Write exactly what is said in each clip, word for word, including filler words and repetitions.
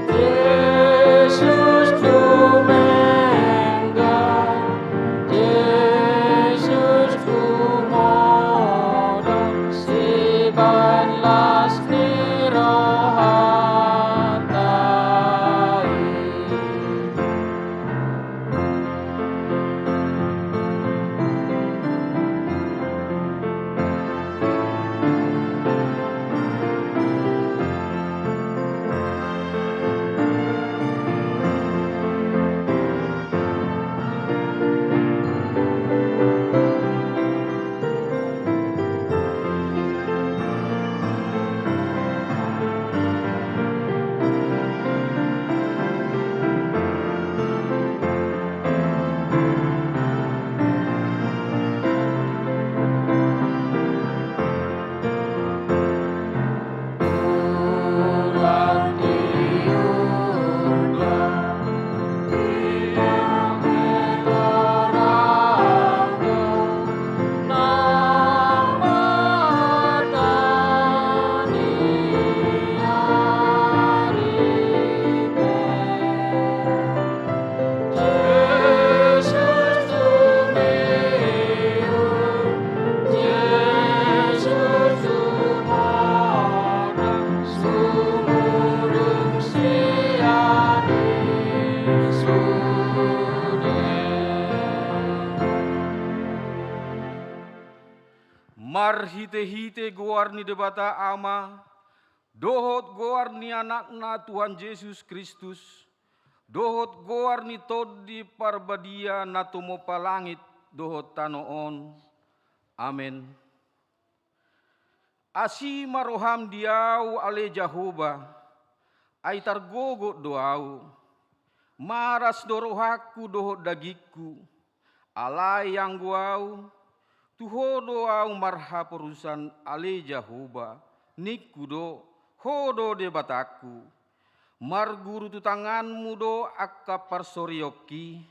Jesus tumenggal, Jesus tumodom, sibaen las ni rohanta i. Marhitehite goar ni Debata Ama, dohot goar ni Anakna Tuhan Jesus Kristus, dohot goar ni Tondi Parbadia na tumompa langit dohot tano on. Amen. Asi ma roham di ahu ale Jahowa, ai targogot do ahu. Maras do rohangku dohot dagingku, alai anggo ahu, tu Ho do ahu marhaporusan ale Jahowa, ningku do, Ho do Debatangku. Marguru tu tanganmu do angka parsorionki.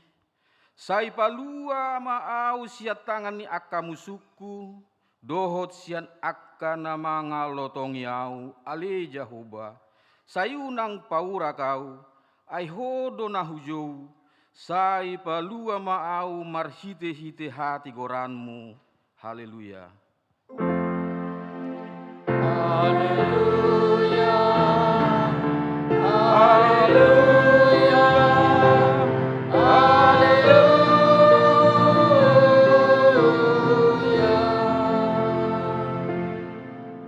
Sai palua ma ahu sian tangan ni angka musungku, dohot sian angka na mangalotongi ahu ale Jahowa. Sai unang paurak ahu, ai Ho do na hujou. Sai palua ma ahu marhitehite hatigoranmu. Haleluya. Haleluya, haleluya, haleluya.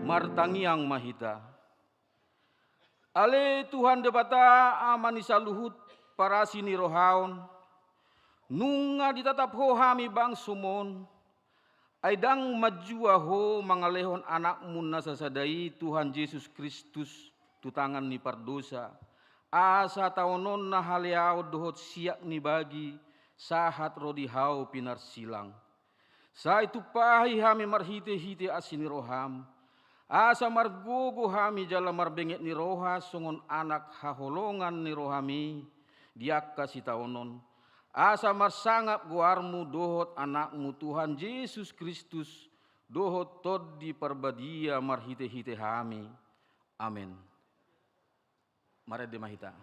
Martangiang ma hita. Ale Tuhan Debata, Ama ni saluhut parasi ni roha on, nunga ditatap Ho hami bangsom on, ai ndang manjua Ho mangalehon Anakmu na sasada i, Tuhan Jesus Kristus, tu tangan ni pardosa, asa taononna haleaon dohot siak ni bagi sahat ro di hau pinarsilang. Sai tumpahi hami marhitehite asi ni roham, asa margogo hami jala marbenget ni roha songon anak haholongan ni roham i di angka sitaonon, asa marsangap goarmu dohot Anakmu Tuhan Jesus Kristus, dohot Tondi Parbadia marhitehite hami. Amen. Marende ma hita.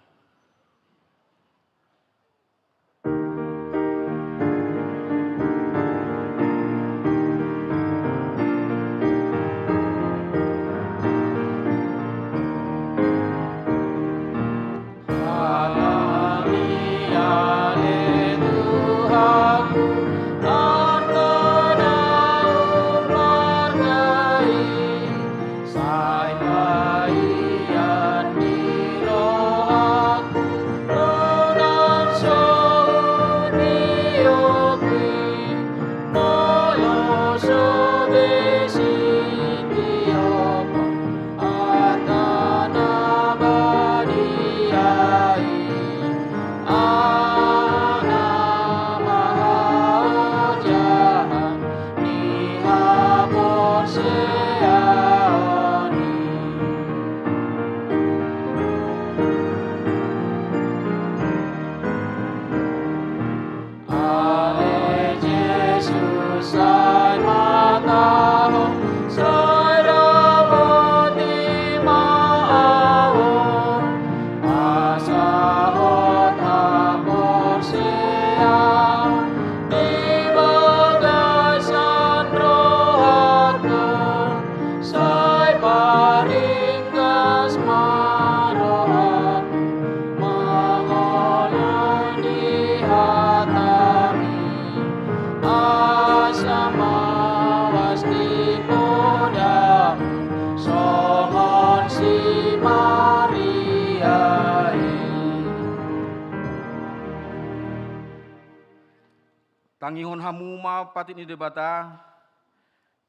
Tangihon hamu ma patik ni Debata,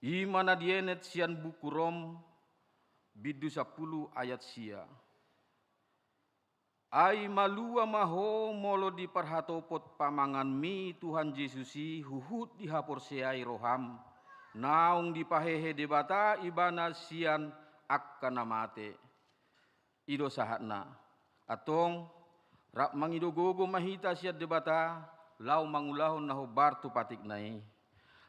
i ma na dienet sian buku Rom, bindu sampulu ayat sia. Ai malua ma ho molo diparhatopot pamanganmi Tuhan Jesus i huhut dihaporseai roham, naung dipahehe Debata ibana sian angka na mate. I do sahatna. Antong, rap mangido gogo ma hita sian Debata, laho mangulahon na hombar tu patikna i.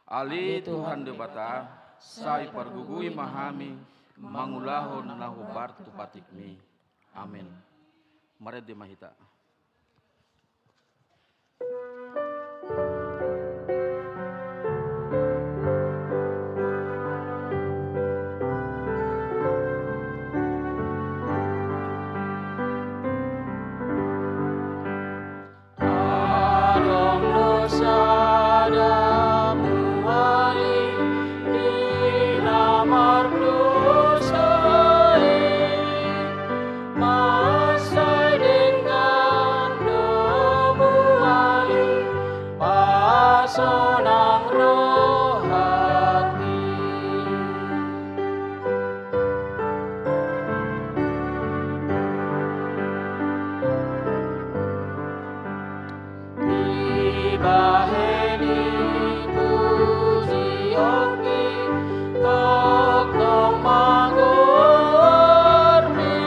Ale Tuhan Debata, sai pargogoi ma hami, mangulahon na hombar tu patikmi. Amen. Marende ma hita. Adong do sada muali di na mardosa i, mansai denggan do muali pasonang rohangki. Dibahen i pujionki tongtong ma goarmi,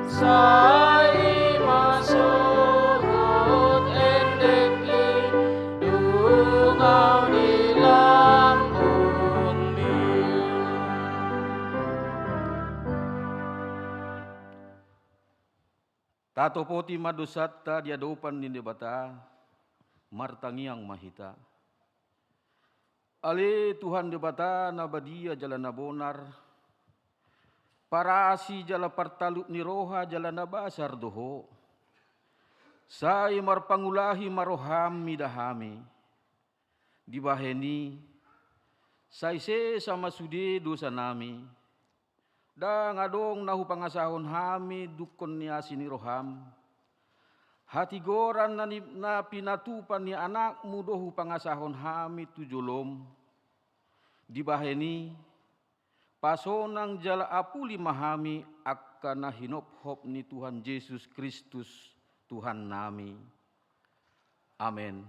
sai i ma sogot endengki dung au di lambungmi. Tatopoti ma dosanta di adopan ni Debata, martangiang ma hita. Ale Tuhan Debata na badia jala na bonar, parasi jala partalup ni roha jala na basar do Ho. Sai marpangulahi ma roham mida hami. Dibahen i, sai sesa ma sude dosanami. Ndang adong na hupangasahon hami dungkon ni asi ni roham. Hatigoran na ni, na pinatupa ni anakmu do hupangasahon hami tu jolom. Dibahen i, pasonang jala apuli ma hami angka na hinophop ni Tuhan Jesus Kristus, Tuhannami. Amen.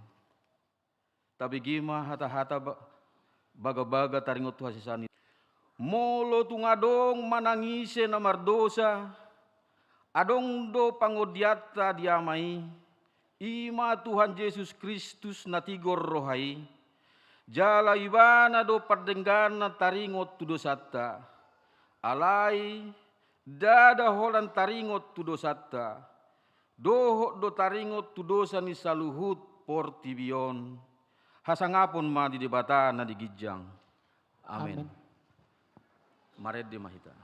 Tabege ma hata-hata ba-, bagabaga taringot tu hasesaan i. Molo tung adong manang ise na mardosa, adong do pangondianta di Ama i, i ma Tuhan Jesus Kristus na tigor roha i, jala Ibana do pardengganan taringot tu dosanta. Alai, ndada holan taringot tu dosanta, dohot do taringot tu dosa ni saluhut portibi on. Hasangapon ma di Debata na di ginjang. Amen. Amen. Marende ma hita.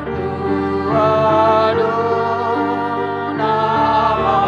Martua do nama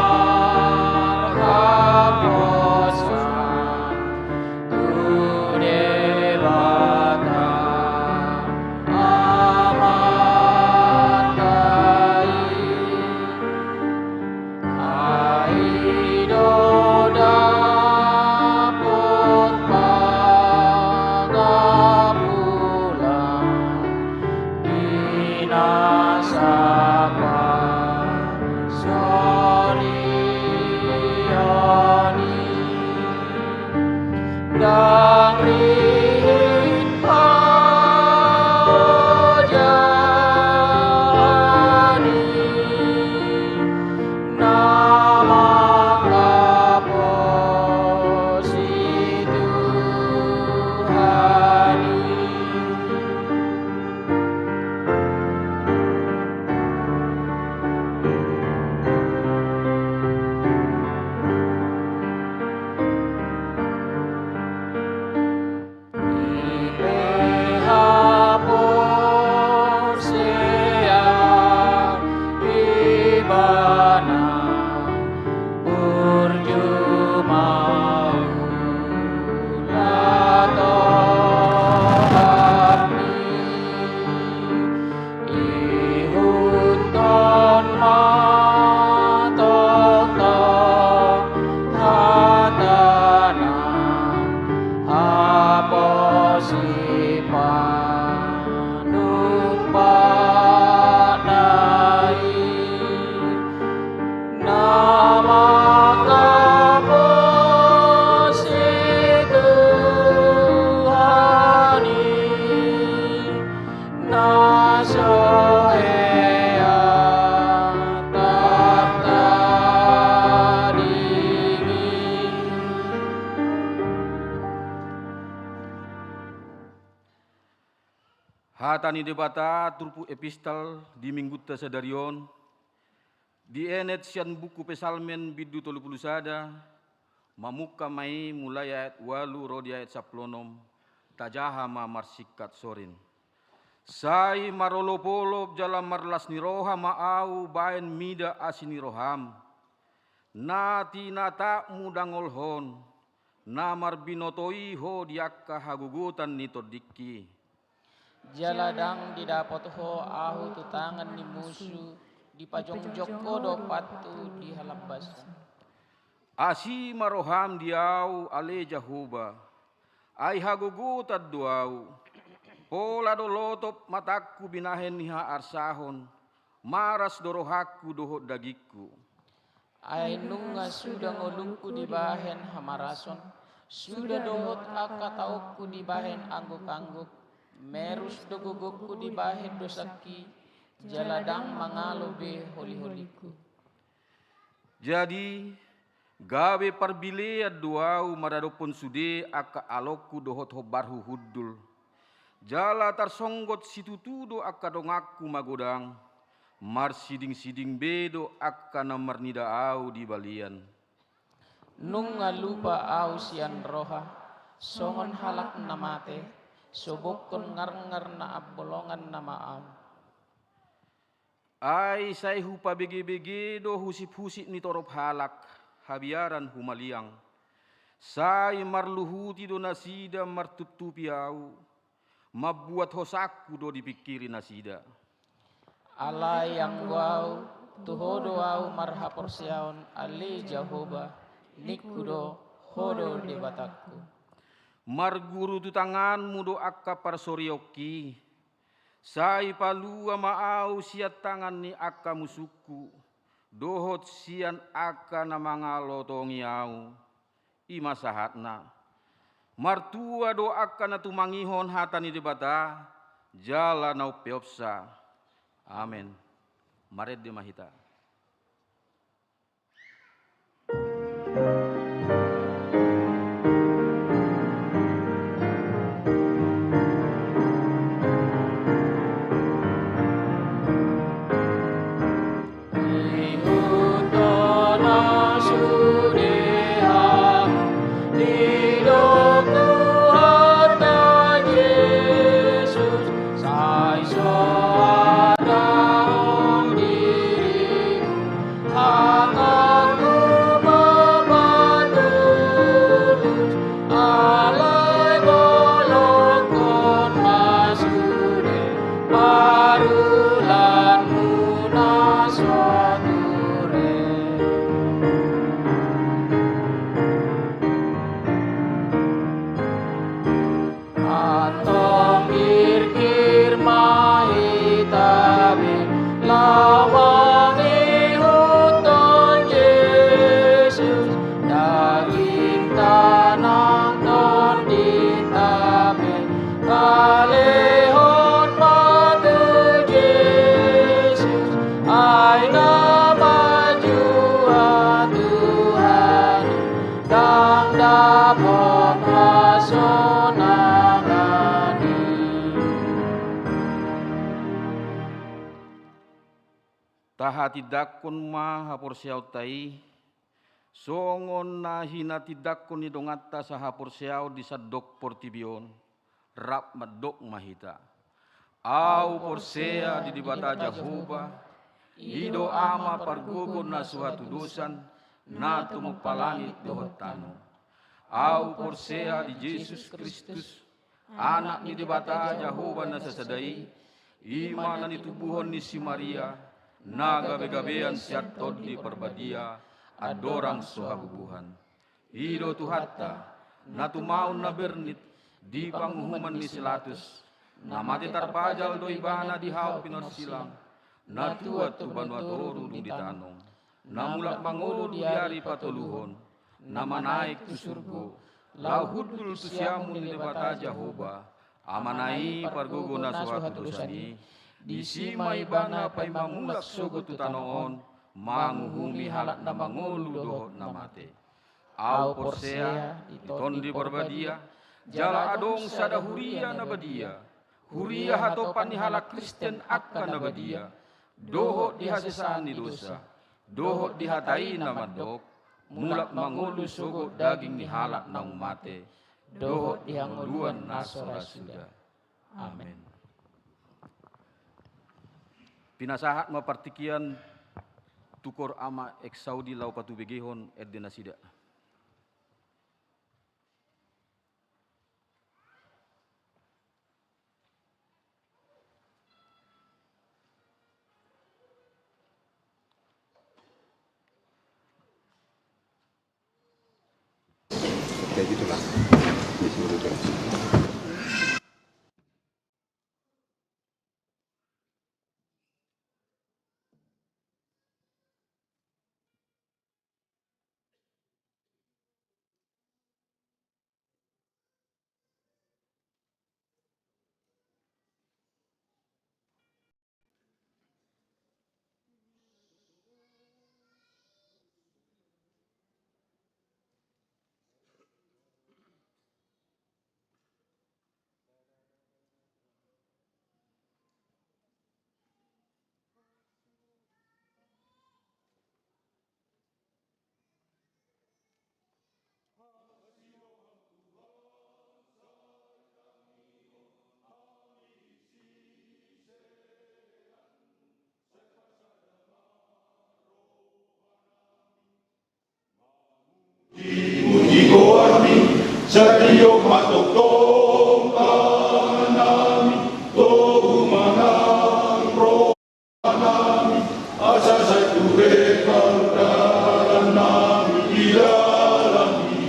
Hata ni Debata turpuk epistel di minggunta sadari on, dienet sian buku Psalmen bindu tolu pulu sada, mamungka ma i mulai ayat ualu ro di ayat sampulu onom, tajaha ma marsingkat sorin. Sai marolopolop jala marlas ni roha ma ahu bahen mida asi ni roham, na tinatapmu dangolhon, na marbinoto i ho di angka hagogotan ni tondingki. Jala ndang didapot ho ahu tu tangan ni musu, dipajongjong ho do pathu di halambasan. Asi ma roham di ahu ale Jahowa, ai hagogotan do ahu. Pola do lotop matangku binahen ni haarsahon, maras do rohangku dohot dagingku. Ai nunga suda ngolungku dibahen hamarason, suda dohot angka taongku dibahen anggukangguk, merus do gogongku dibahen dosangki, jala ndang mangalo be holiholingku. Jadi, gabe parbilean do ahu maradophon sude angka alongku dohot hombarhu hundul. Jala tarsonggot situtu do angka donganku magodang, marsidingsiding be do angka na marnida ahu di balian. Nunga lupa ahu sian roha, songon halak na mate, sobokhon ngarngar na ambolongan nama ahu. Ai sai hupabegebege do husiphusip ni torop halak, habiaran humaliang. Sai marluhuti do nasida martuptupi ahu, mambuat hosangku do dipingkiri nasida. Alai anggo ahu, tu ho do ahu marhaporseaon, ale Jahowa, ningku do, ho do Debatangku. Marguru tu tanganmu do angka parsorionki, sai palua ma ahu sian tangan ni angka musungku, dohot sian angka na mangalotongi ahu. I ma sahatna. Martua do angka na tumangihon hata ni Debata, jala na umpeopsa. Amen. Marende ma hita. Alai bolongkon ma sude parulanmu na so ture. Antong girgir ma hita be laho mangihuthon Jesus, dagingta nang tondinta be talehon ma tu Jesus, ai na manjua Tuhan i. Ndang dapot hasonangan i. Tahatindangkon ma haporseaonta i, songon na hinatindangkon ni donganta sahaporseaon di sandok portibi on. Rap mandok ma hita. Ahu porsea di Debata Jahowa, i do Ama pargogo na so hatudosan, na tumompa langit dohot tano. Ahu porsea di Jesus Kristus, Anak ni Debata Jahowa na sasada i, i ma na nitubuhon ni si Maria, na gabegabean sian Tondi Parbadia, andorang so habubuhan. I do Tuhanta, na tumaon na bernit di panguhuman ni si Latus, na mate tarpajal do Ibana di hau pinorsilang, na tuat tu banua toru dung ditanom, na mulak mangolu di ari patoluhon, na manaek tu surgo, laho hundul tu siamun ni Debata Jahowa, Amana i pargogo na so hatudosan i. Disi ma Ibana paima mulak sogot tu tano on, manguhumi halak na mangolu dohot na mate. Ahu porsea di Tondi Parbadia, jala adong sada huria na badia, Huria hatopan ni halak Kristen angka na badia, dohot di hasesaan ni dosa, dohot di hata i na mandok, mulak mangolu sogot daging ni halak naung mate, dohot di hangoluan na so ra suda. Amen. Pinasahat ma partingkian tu koor ama ex Saudi laho patubegehon ende nasida. Kayak gitulah. Di seluruh Jawa. Di goarmi, sai tio ma tongtong tanganmi, togu ma nang rohanami, asa sai ture pardalanannami di dalanmi.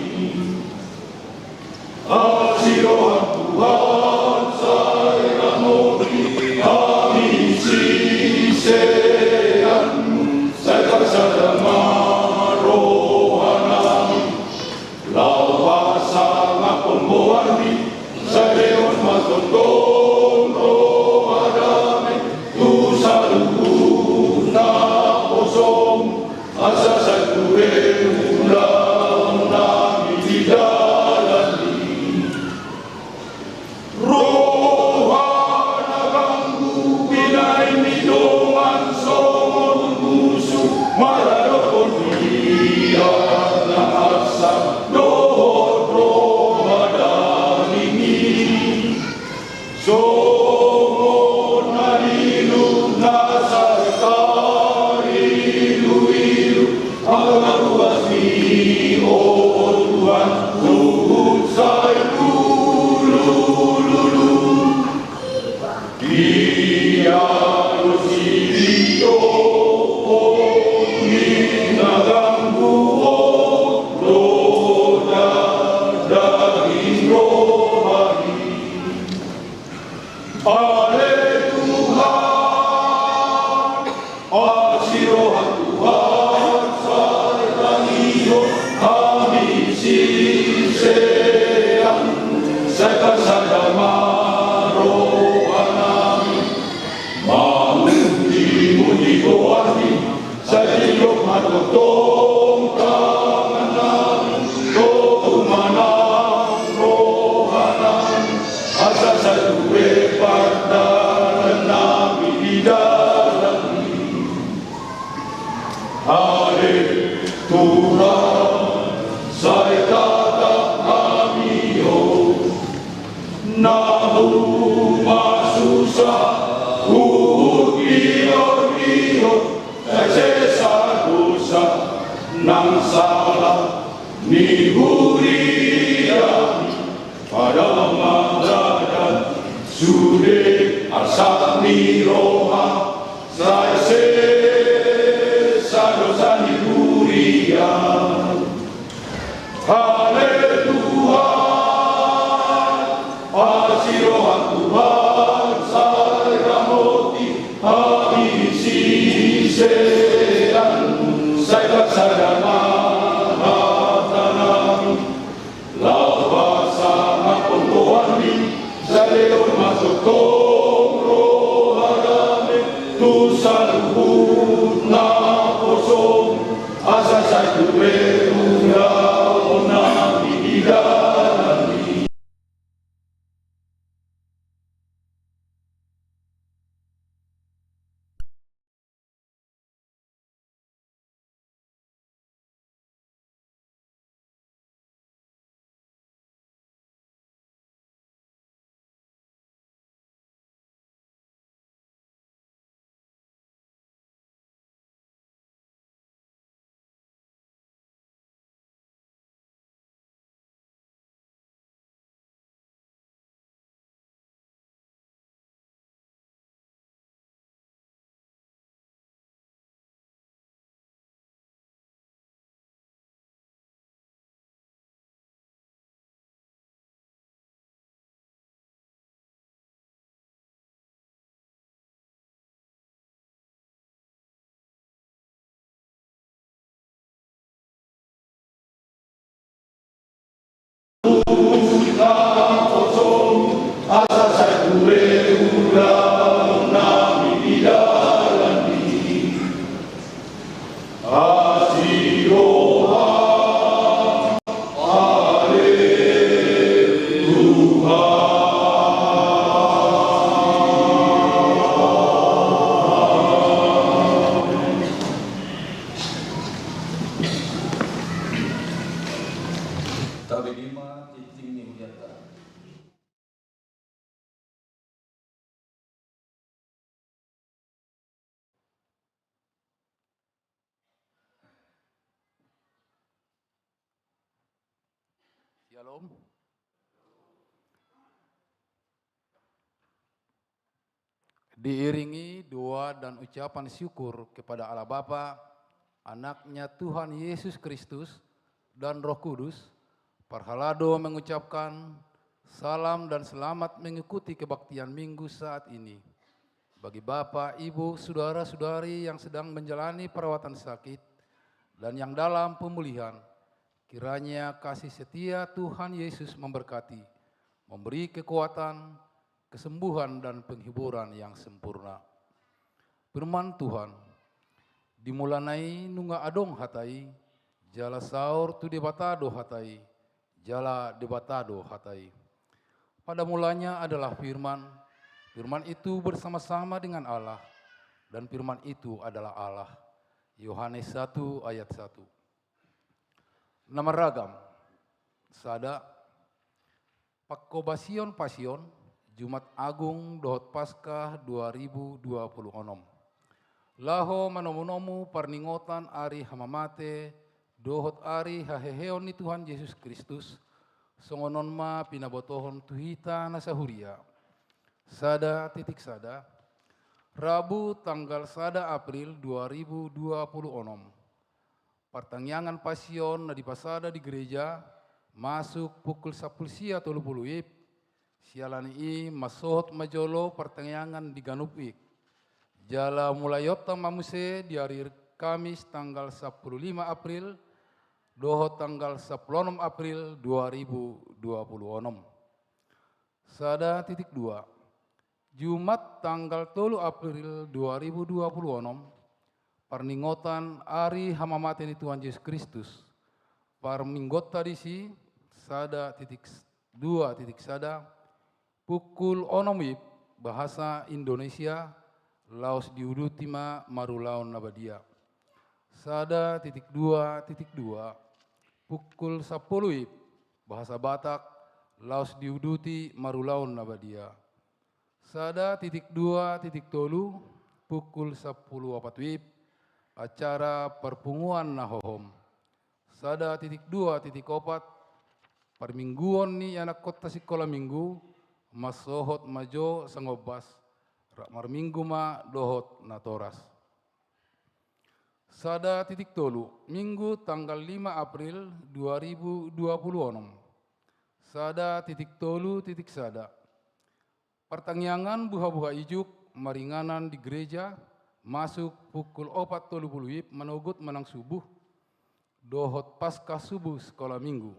Asi roham Tuhan, sai ramoti hami siseanmu, sai pasada ma rohanami. Laho pasangaphon goarmi, sai lehon ma tongtong roha dame tu saluhut naposom, asa sai ture ulaonnami di dalanmi. Roha na ganggu binahenmi dongan songon musu, maradophon dia na arsak dohot roha daging i. Songon na lilu na sai tariluilu, angka ruasmi, o Tuhan, huhut sai lulululu. Dia do sipitopot ni na ganggu on, roda daging roha i. Ale Tuhan, asi roham Tuhan, sai tangihon hami sisean, sai pasada ma rohanami, mamujimuji goarmi, sai tiop ma tongtong tangannami, togu ma nang rohanami, asa sai ture pardalanannami di dalanmi. Ale Tuhan, sai tatap hami on, na humasusa, huhut liorlior, sai sesa dosa nang sala ni huriami. Padao ma badan, sude arsak ni roha, sai sesa dosa ni huria. Ale Tuhan, asi roham Tuhan, sai ramoti hami sisean, sai pasada ma hatanami. Laho pasangaphon goarmi, sai lehon ma tongtong roha dame tu saluhut naposom, asa sai ture ulaonnami di dalanmi. Tabege ma tingting ni hurianta. Syalom. Diiringi doa dan ucapan syukur kepada Allah Bapa, Anaknya Tuhan Yesus Kristus, dan Roh Kudus, parhalado mengucapkan salam dan selamat mengikuti kebaktian Minggu saat ini. Bagi Bapak, Ibu, Saudara-saudari yang sedang menjalani perawatan sakit dan yang dalam pemulihan, kiranya kasih setia Tuhan Yesus memberkati, memberi kekuatan, kesembuhan, dan penghiburan yang sempurna. Firman Tuhan, di mulana i nunga adong hata i, jala saor tu Debata do hata i, jala Debata do hata i. Pada mulanya adalah Firman, Firman itu bersama-sama dengan Allah, dan Firman itu adalah Allah. Yohanes satu ayat satu. Na marragam, sada, pangkobasion Pasion, Jumat Agung dohot Paskah dua ribu dua puluh onom. Laho manomu-nomu parningotan ari hamamate dohot ari haheheon ni Tuhan Jesus Kristus, songon on ma pinabotohon tu hita na sahuria. Sada titik sada, Rabu tanggal sada April dua ribu dua puluh onom. Partangiangan Pasion na dipasada di gereja masuk pukul sampulu sia tolu pulu wib. Siala ni i mansohot ma jolo partangiangan di ganup wijk. Jala mulaionta ma muse di ari Kamis tanggal sampulu lima April dohot tanggal sampulu onom April dua ribu dua puluh onom. Sada titik dua. Jumat tanggal tolu April dua ribu dua puluh onom, parningotan ari hamamate ni Tuhan Jesus Kristus. Parmingguonta disi, sada titik s-, dua titik sada, pukul onom wib, bahasa Indonesia, laos diuduti ma marulaon na badia. Sada titik dua titik dua, pukul sampulu wib, bahasa Batak, laos diuduti marulaon na badia. Sada titik dua titik tolu, pukul sampulu opat wib, acara parpunguan na hohom. Sada titik dua titik opat, parmingguon ni anakkonta sikola minggu, mansohot ma jo sangombas, rap marminggu ma dohot natoras. Sada titik tolu, Minggu tanggal lima April dua ribu dua puluh onom. Sada titik tolu titik sada. Partangiangan buha-buha ijuk maringanan di gereja masuk pukul opat tolu pulu wib manogot manang subuh, dohot Paskah subuh sikola minggu.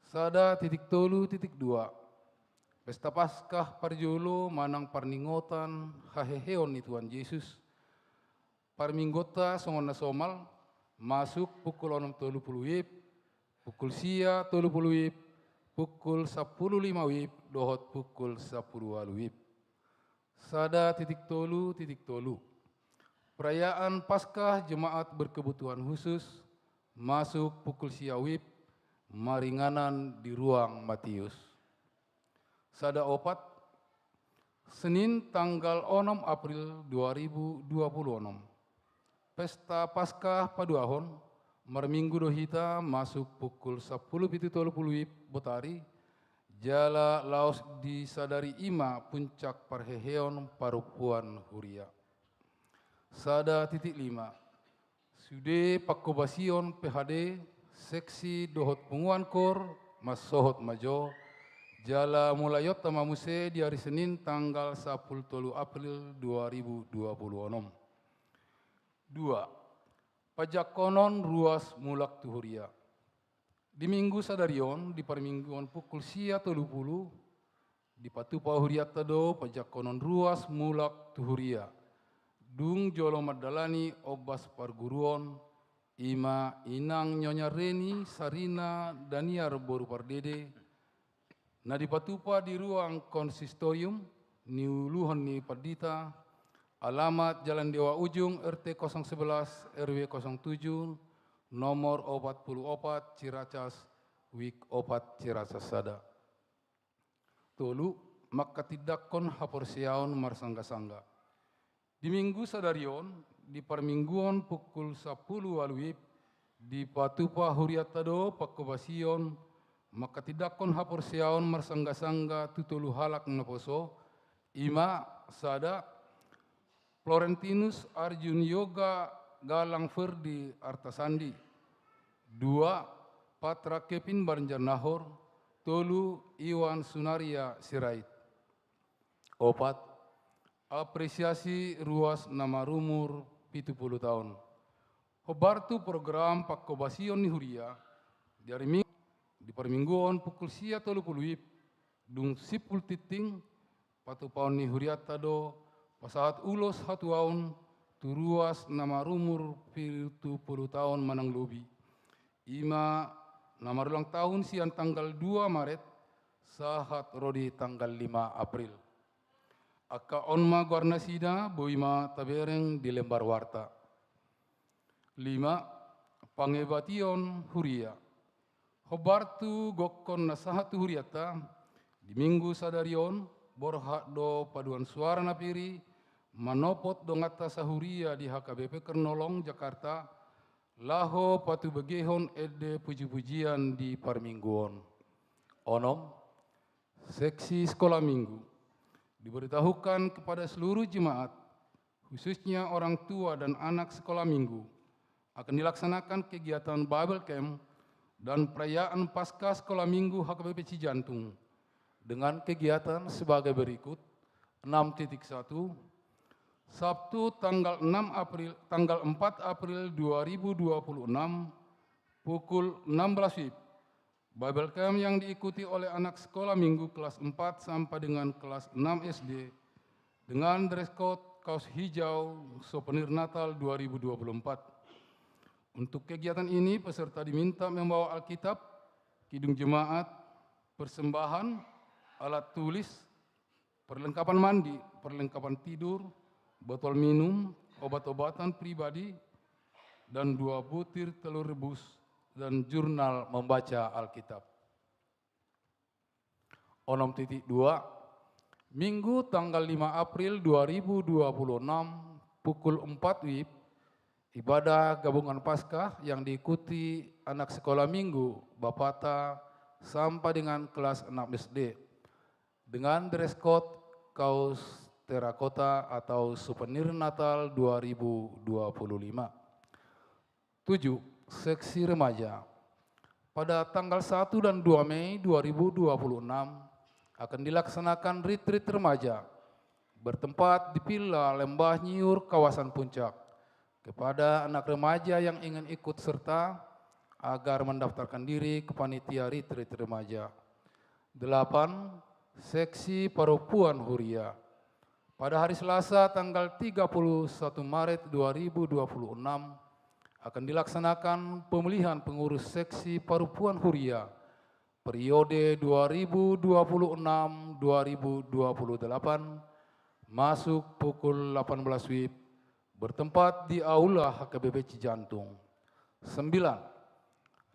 Sada titik tolu titik dua. Pesta Paskah parjolo manang parningotan haheheon ni Tuhan Jesus. Parmingguonta songon na somal, masuk pukul onom tolu pulu wib, pukul sia tolu pulu wib, pukul sampulu lima wib, dohot pukul sampulu ualu wib. Sada titik tolu titik tolu. Perayaan Paskah Jemaat Berkebutuhan Khusus masuk pukul sia wib, maringanan di Ruang Matius. Sada opat, Senin tanggal onom April dua ribu dua puluh onom. Pesta Paskah paduahon, marminggu do hita masuk pukul sampulu pitu tolu pulu wib botari, jala laos disadari i ma puncak parheheon parompuan huria. Sada titik lima. Sude pangkobasion P H D, seksi dohot punguan kor, mansohot ma jo, jala mulaionta ma muse di ari Senin tanggal sampulu tolu April dua ribu dua puluh onom. Dua. Pajangkonon ruas mulak tu huria. Di Minggu sadari on, di parmingguon pukul sia tolu pulu, dipatupa hurianta do pajangkonon ruas mulak tu huria. Dung jolo mandalani ombas parguruon, i ma inang Nyonya Reni Sarina Daniar boru Pardede, na dipatupa di ruang konsistorium, niuluhon ni pandita, alamat Jalan Dewa Ujung, R T kosong sebelas, R W kosong tujuh, nomor opat pulu opat, Ciracas, Wijk opat, Ciracas sada. Tolu, manghatindanghon haporseaon marsanggasangga. Di Minggu sadari on, di parmingguon pukul sampulu ualu wib, dipatupa hurianta do panghobasion manghatindanghon haporseaon marsanggasangga tu tolu halak naposo, i ma sada, Florentinus Arjun Yoga Galang Ferdi Artasandi. Dua, Patra Kevin Banjarnahor. Tolu, Iwan Sunaria Sirait. Opat, apresiasi ruas na marumur pitu pulu taon. Hombar tu program panghobasion ni huria, di ari Minggu, di parmingguon pukul sia tolu pulu wib, dung simpul tingting, patupaon ni hurianta do pasahat ulos hatuaon tu ruas na marumur pitu pulu taon manang lobi. I ma na marulang tahun sian tanggal dua Maret, sahat ro di tanggal lima April. Angka on ma goar nasida, boi ma tabereng di lembar warta. Lima, pangebation huria. Hombar tu gokhon na sahat tu hurianta, di Minggu sadari on, borhat do paduan suara na pir i, manopot donganta sahuria di H K B P Kernolong Jakarta, laho patubegehon ende pujipujian di parmingguon. Onom, seksi sekolah minggu. Diberitahukan kepada seluruh jemaat, khususnya orang tua dan anak sekolah minggu, akan dilaksanakan kegiatan Bible Camp dan perayaan Paskah Sekolah Minggu H K B P Cijantung dengan kegiatan sebagai berikut. Enam titik satu, Sabtu tanggal enam April, tanggal empat April dua ribu dua puluh enam, pukul enam belas wib, Bible Camp yang diikuti oleh anak sekolah minggu kelas empat sampai dengan kelas enam S D dengan dress code kaos hijau, souvenir Natal dua ribu dua puluh empat. Untuk kegiatan ini, peserta diminta membawa Alkitab, kidung jemaat, persembahan, alat tulis, perlengkapan mandi, perlengkapan tidur, botol minum, obat-obatan pribadi, dan dua butir telur rebus, dan jurnal membaca Alkitab. Onom titik dua, Minggu tanggal lima April dua ribu dua puluh enam, pukul empat wib, ibadah gabungan Paskah yang diikuti anak sekolah minggu, bapata, sampai dengan kelas enam S D. Dengan dress code kaos terakota atau souvenir Natal dua ribu dua puluh lima. Tujuh, seksi remaja. Pada tanggal satu dan dua Mei dua ribu dua puluh enam akan dilaksanakan retreat remaja bertempat di Villa Lembah Nyiur, kawasan Puncak. Kepada anak remaja yang ingin ikut serta, agar mendaftarkan diri ke panitia retreat remaja. Delapan, seksi parompuan huria. Pada hari Selasa tanggal tiga puluh satu Maret dua ribu dua puluh enam akan dilaksanakan pemilihan pengurus seksi parompuan huria periode dua ribu dua puluh enam dua ribu dua puluh delapan, masuk pukul delapan belas wib, bertempat di Aula H K B P Cijantung. Sembilan,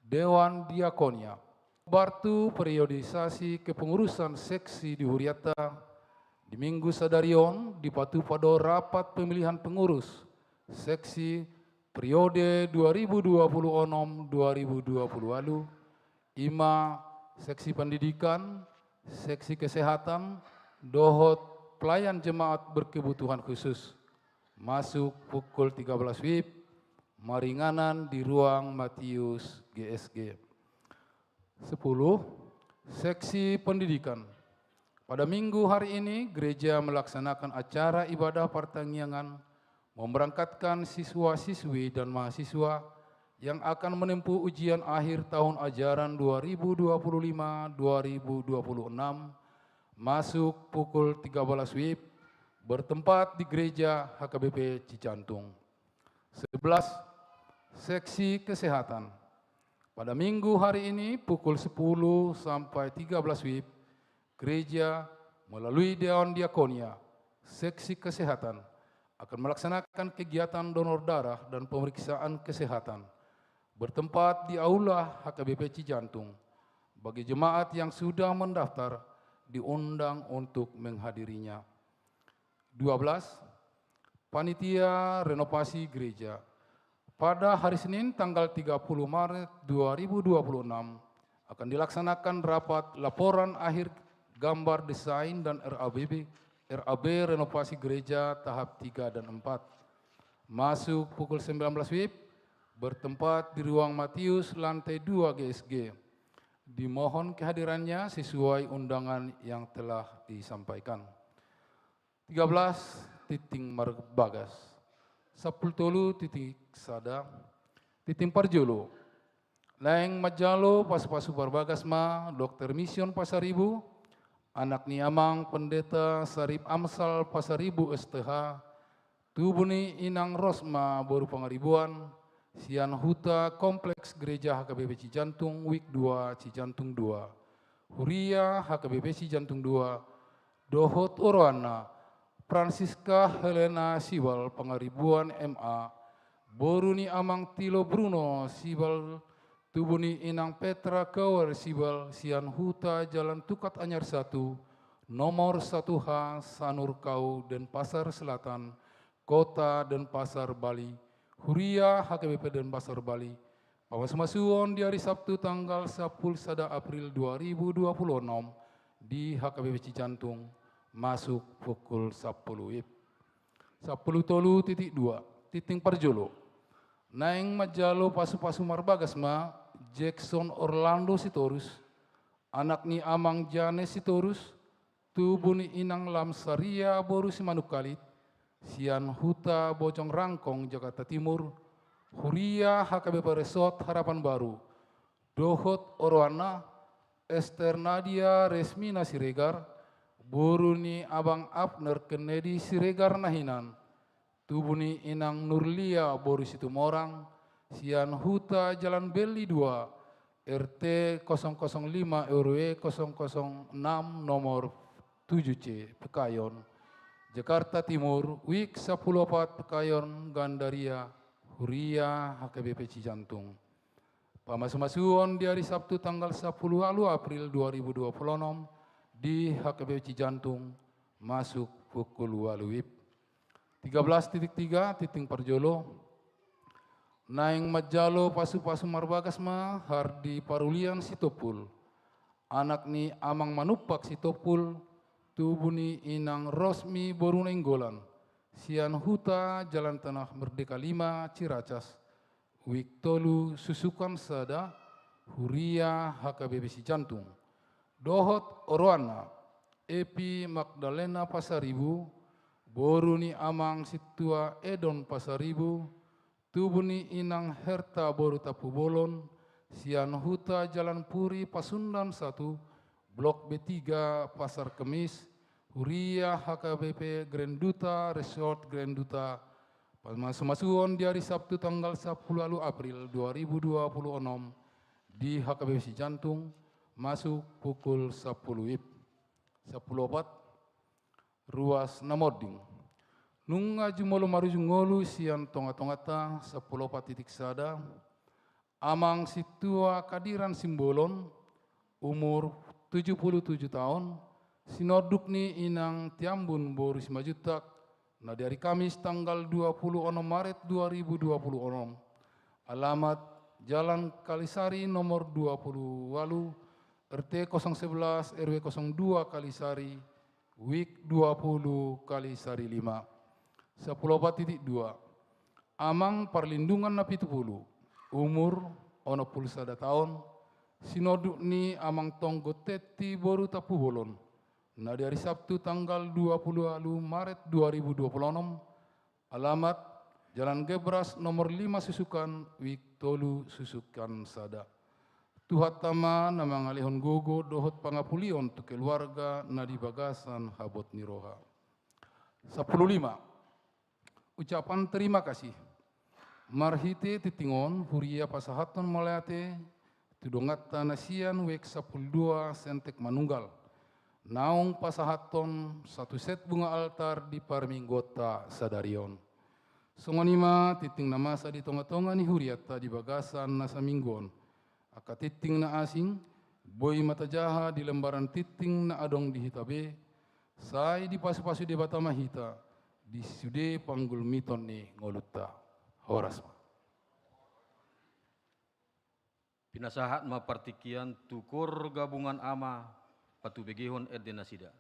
Dewan Diakonia. Hombar tu periodisasi kepengurusan seksi di hurianta, di Minggu sadari on dipatupa do rapat pemilihan pengurus seksi periode dua ribu dua puluh enam dua ribu dua puluh ualu, i ma seksi pendidikan, seksi kesehatan, dohot pelayan jemaat berkebutuhan khusus. Masuk pukul tiga belas wib, maringanan di ruang Matius G S G. Sepuluh, seksi pendidikan. Pada Minggu hari ini, gereja melaksanakan acara ibadah partangiangan memberangkatkan siswa-siswi dan mahasiswa yang akan menempuh ujian akhir tahun ajaran dua ribu dua puluh lima dua ribu dua puluh enam, masuk pukul tiga belas wib, bertempat di Gereja H K B P Cijantung. Sebelas, seksi kesehatan. Pada Minggu hari ini, pukul sepuluh sampai tiga belas wib, gereja melalui Dewan Diakonia, seksi kesehatan, akan melaksanakan kegiatan donor darah dan pemeriksaan kesehatan, bertempat di Aula H K B P Cijantung. Bagi jemaat yang sudah mendaftar, diundang untuk menghadirinya. Dua belas, panitia renovasi gereja. Pada hari Senin tanggal tiga puluh Maret dua ribu dua puluh enam akan dilaksanakan rapat laporan akhir gambar desain dan R A B B, R A B renovasi gereja tahap tiga dan empat. Masuk pukul sembilan belas W I B, bertempat di ruang Matius, lantai dua G S G. Dimohon kehadirannya sesuai undangan yang telah disampaikan. Tiga belas, tinting marbagas. Sampulu tolu titik sada, tinting parjolo. Naeng manjalo pasupasu marbagas ma Dokter Mision Pasaribu, anak ni Amang Pendeta Sarip Amsal Pasaribu S T H, tubu ni Inang Rosma boru Pangaribuan, sian huta Kompleks Gereja H K B P Cijantung, Wik dua, Cijantung dua. Huria H K B P Cijantung dua, dohot oroanna, Francisca Helena Sibal Pangaribuan M A, boru ni Amang Tilo Bruno Sibal, tubu ni Inang Petra Kauer Sibal, sian huta Jalan Tukat Anyar satu, nomor satu H, Sanur Kau, Denpasar Selatan, Kota Denpasar, Bali, Huria H K B P Denpasar, Bali. Pamasumasuon di hari Sabtu tanggal sampulu sada April dua ribu dua puluh enam di H K B P Cijantung, masuk pukul sampulu W I B. Sampulu tolu titik dua, tinting parjolo. Naeng manjalo pasupasu marbagas ma Jackson Orlando Sitorus, anak ni Amang Janes Sitorus, tubu ni Inang Lamsaria boru Simanungkalit, sian huta Bojong Rangkong, Jakarta Timur, Huria H K B P Resort Harapan Baru, dohot oroanna, Ester Nadia Resmina Siregar, boru ni Abang Abner Kennedy Siregar na hinan, tubu ni Inang Nurlia boru Situmorang, sian huta Jalan Belli dua, R T kosong kosong lima, R W kosong kosong enam, nomor tujuh C, Pekayon, Jakarta Timur, Wik sampulu opat, Pekayon, Gandaria, Huria H K B P Cijantung. Pamasumasuon di hari Sabtu tanggal sampulu ualu April dua ribu dua puluh enam di H K B P Cijantung, masuk pukul ualu W I B. Tiga belas titik tiga, tinting parjolo. Naeng manjalo pasupasu marbagas ma Hardi Parulian Sitompul, anak ni Amang Manumpak Sitompul, tubu ni Inang Rosmi boru Nainggolan, sian huta Jalan Tanah Merdeka lima, Ciracas, Wik tolu, Susukan sada, Huria H K B P Cijantung. Dohot oroanna, Epi Magdalena Pasaribu, boru ni Amang Sintua Edon Pasaribu, tubu ni Inang Herta boru Tampubolon, sian huta Jalan Puri Pasundan satu, Blok B tiga, Pasar Kemis, Huria H K B P Grand Duta Resort Grand Duta. Pamasumasuon di hari Sabtu tanggal sampulu ualu April dua ribu dua puluh enam di H K B P Cijantung, masuk pukul sampulu W I B. Sampulu opat, ruas na monding. Nunga jumolo marujung ngolu sian tongatonganta. Sampulu opat titik sada, Amang Sintua Kadiran Simbolon, umur tujuh puluh tujuh taon, sinonduk ni Inang Tiambun boru Simanjuntak, na di hari Kamis tanggal dua puluh onom Maret dua ribu dua puluh onom. Alamat Jalan Kalisari nomor dua puluh ualu, R T kosong sebelas, R W kosong dua Kalisari, Wik dua puluh Kalisari lima. Sampulu opat titik dua, Amang Parlindungan Napitupulu, umur onom puluh sada taon, sinonduk ni Amang Tonggo Tetti boru Tampubolon, na di hari Sabtu tanggal dua puluh ualu Maret dua ribu dua puluh onom, alamat Jalan Gebras nomor lima Susukan, Wik tolu Susukan sada. Tuhanta ma na mangalehon gogo dohot pangapulion tu keluarga na di bagasan habot ni roha. Sampulu lima, ucapan terima kasih. Marhite tinting on huria pasahathon mauliate tu donganta na sian Wik sampulu dua Sentek Manunggal, naung pasahathon satu set bunga altar di parmingguonta sadari on. Songon i ma tinting na masa di tongatonga ni hurianta di bagasan na saminggu on. Angka tinting na asing, Boi ma tajaha di lembaran tingting na adong di hita be, sai dipasupasu Debata ma hita di sude panggulmiton ni ngolunta. Horas ma. Pinasahat ma partingkian tu koor gabungan ama patubegehon ende nasida.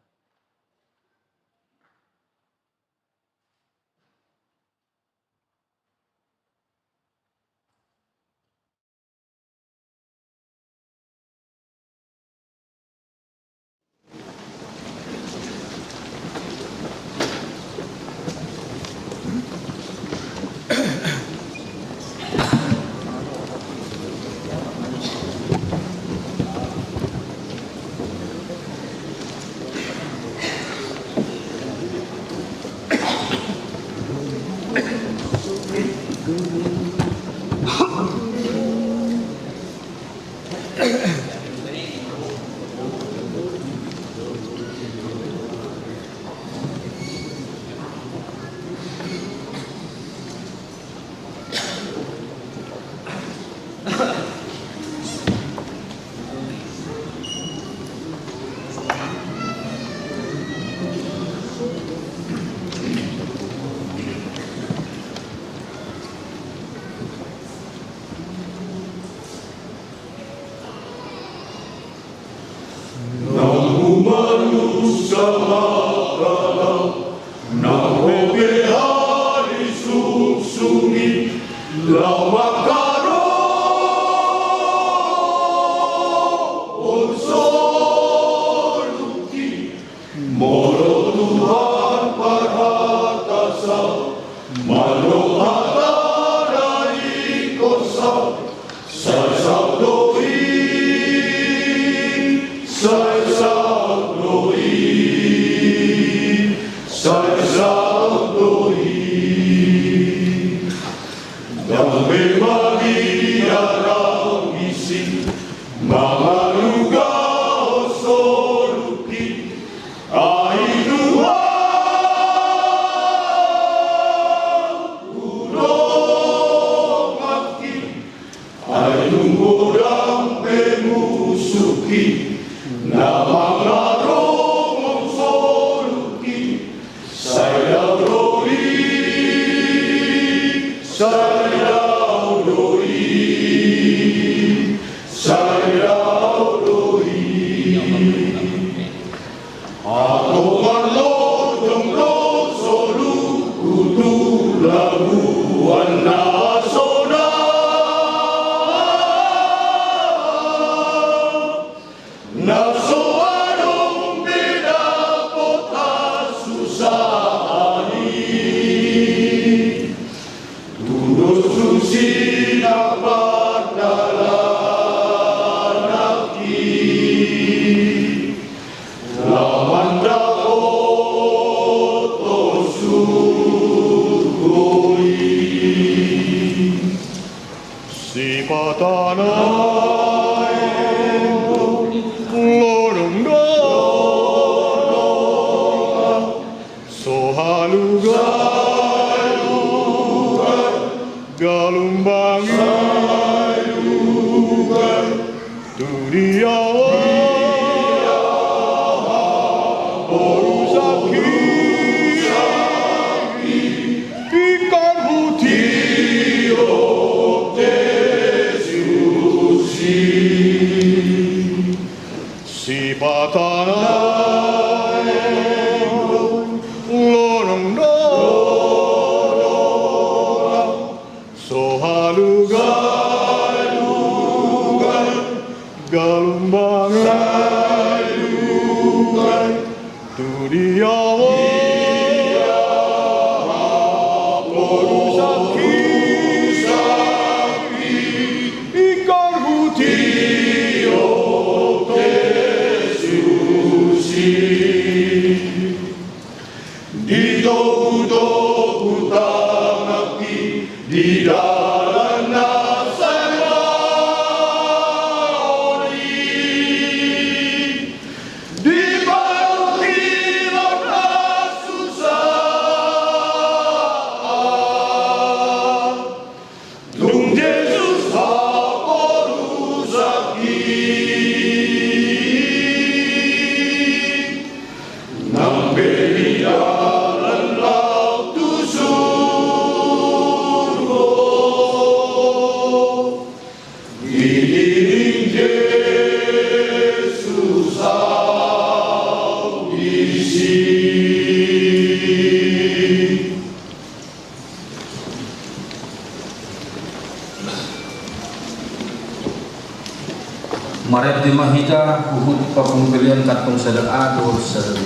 Na humanus sama kata, na hope hali sungsungi, laho mangkarohon soluki. Molo Tuhan parhatasan, molo hatana ingkon saut, sai saut do i, sai saut do i, sai saut do i. Ndang be mabiar au disi mangalugahon soluki, ai Tuhan, tu donganki, ai nunga godang be musuhki na mangarongom soluki. Sai dao do i, sai dao do i, sai dao do i. Antong marlojong do soluku tu labuan na sonang. Na so adong be dapot hasusaan i, tudos tusi na pandalanaki, laho mandapothon surgo i. Sipata na endong, lolong do, so halugalugan, galumbang i, tu dia ho, boru sangki, ingkon hutio Jesus i. Sipata na endong, lolong do, so halugalugan, galumbang i, tu dia ho, boru sangki, ingkon hutio Jesus i. Ditogutogu tanganki di dalan na sai maol i, di parungkilon hasusaan, tung Jesus haporusaki. Ate ma hita huhut papungu pelean kantong sada A dohot sada B.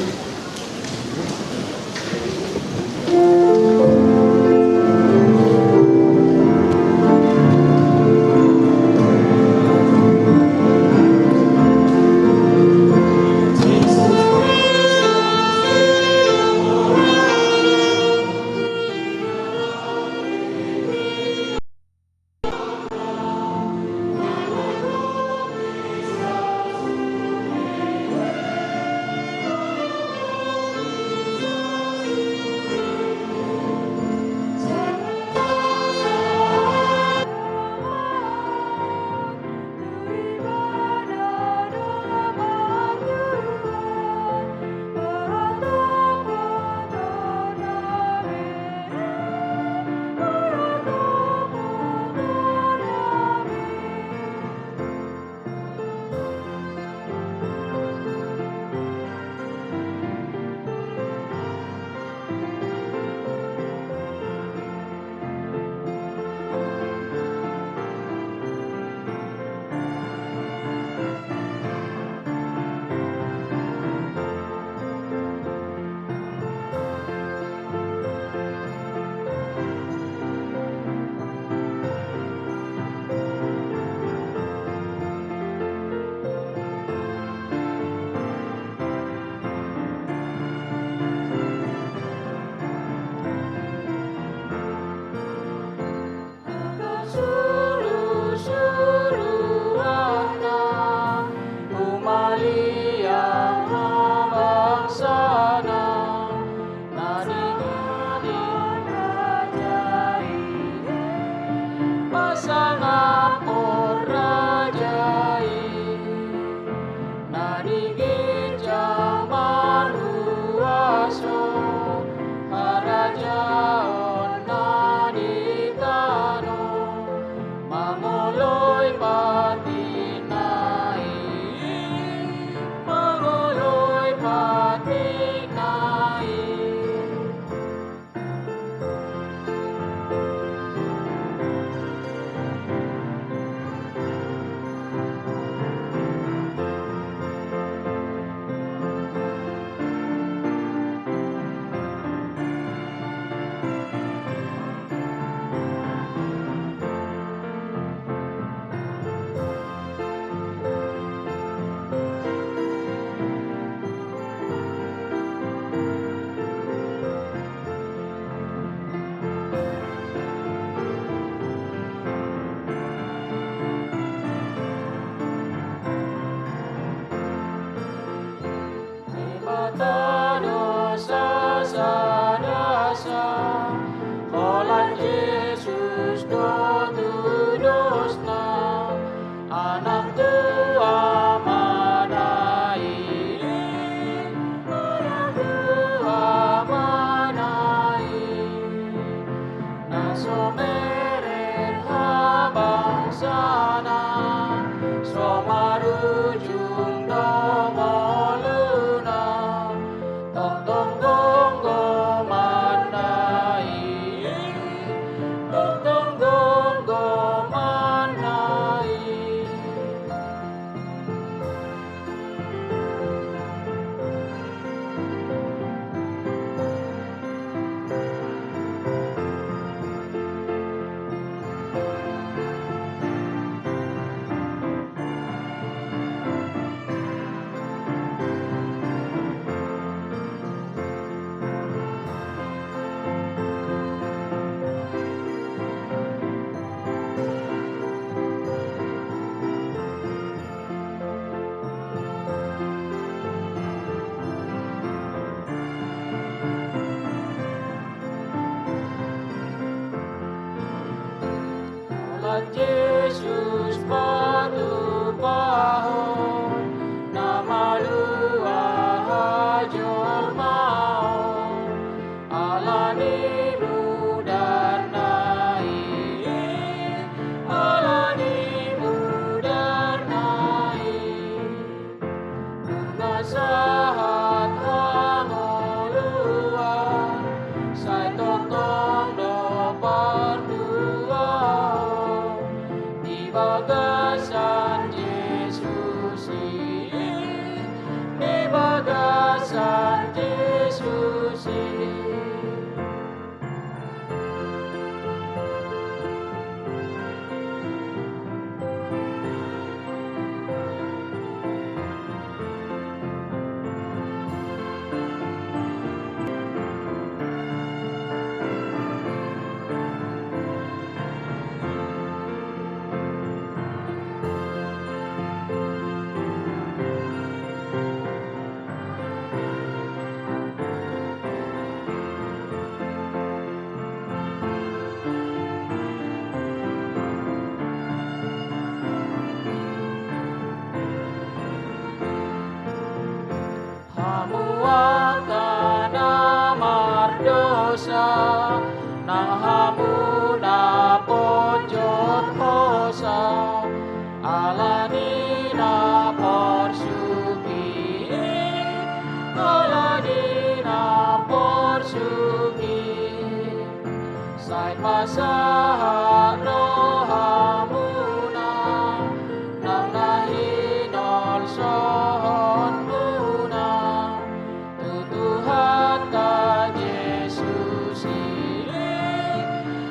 Suru-suruanna, humaliang ma bangsana, na di raja i, pasangaphon raja i. Na di ginjang marhuaso, harajaonna di tano, mangoloi patikna i, mangoloi patikna i. Debata do sasada sa, holan Jesus do tudosna, anak tu amana i, anak tu amana i. Na so mereng habangsana, so marujung do ngoluna, tongtong gomgomanna i, tongtong gomgomanna i. Holan Jesus patupahon na malua hajolmaon, ala ni mudarna i, ala ni mudarna i. Nunga sahat hangoluan, sai tongtong do partuaon, Sahat do hamuna, nang na hinolsohonmuna tu Tuhanta Jesus i,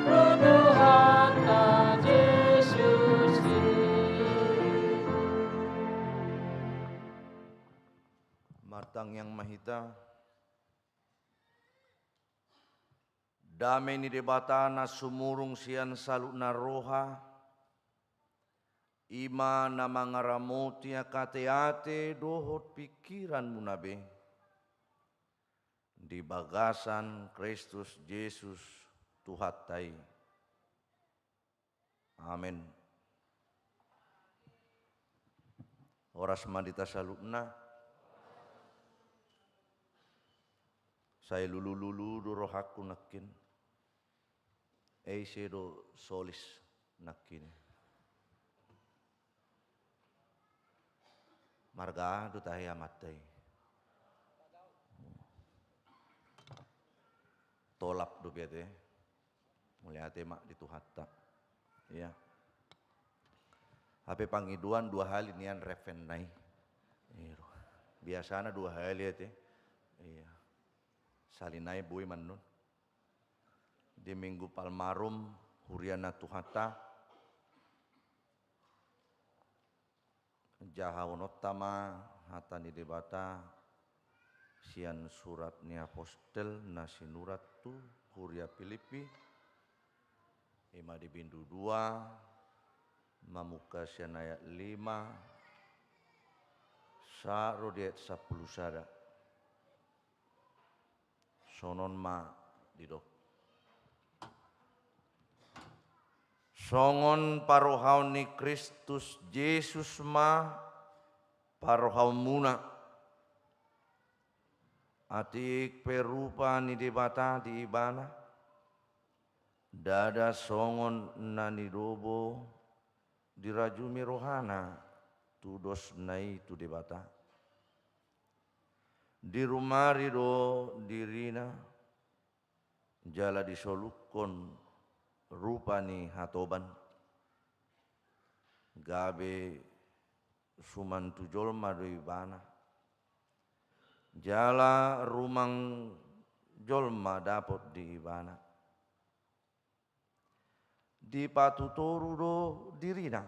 tu Tuhanta Jesus i. Martangiang ma hita. Dame ni Debata na sumurung sian saluhutna roha, i ma na mangaramoti angka ateate dohot pingkiranmuna be di bagasan Kristus Jesus Tuhanta i. Amen. Horas ma di hita saluhutna. Sai lulululu do rohangku nangkin. Ise do solis nangkin. Marga aha do tahe amanta i? Tolap do biate. Mauliate ma di Tuhanta. Iya. Hape pangidoan dua hali nian referenna i. Iya. Biasana dua hali ate. Iya. Sahali nai boi ma annon. Di Minggu Palmarum, huria na Tuhanta, jahaononta ma hata ni Debata sian surat ni apostel na sinurat tu huria Pilippi, i ma di bindu dua, mamungka sian ayat lima, sahat ro di ayat sampulu sada. Songon on ma didok. Songon parohaon ni Kristus Jesus ma parohaonmuna. Atik pe rupa ni Debata di Ibana, ndada songon na nidobo dirajumi rohana tu dosna i tu Debata. Dirumari do dirina, jala disolukkon rupa ni hatoban. Gabe suman tu jolma do Ibana, jala rumang jolma dapot di Ibana. Dipatutoru do dirina,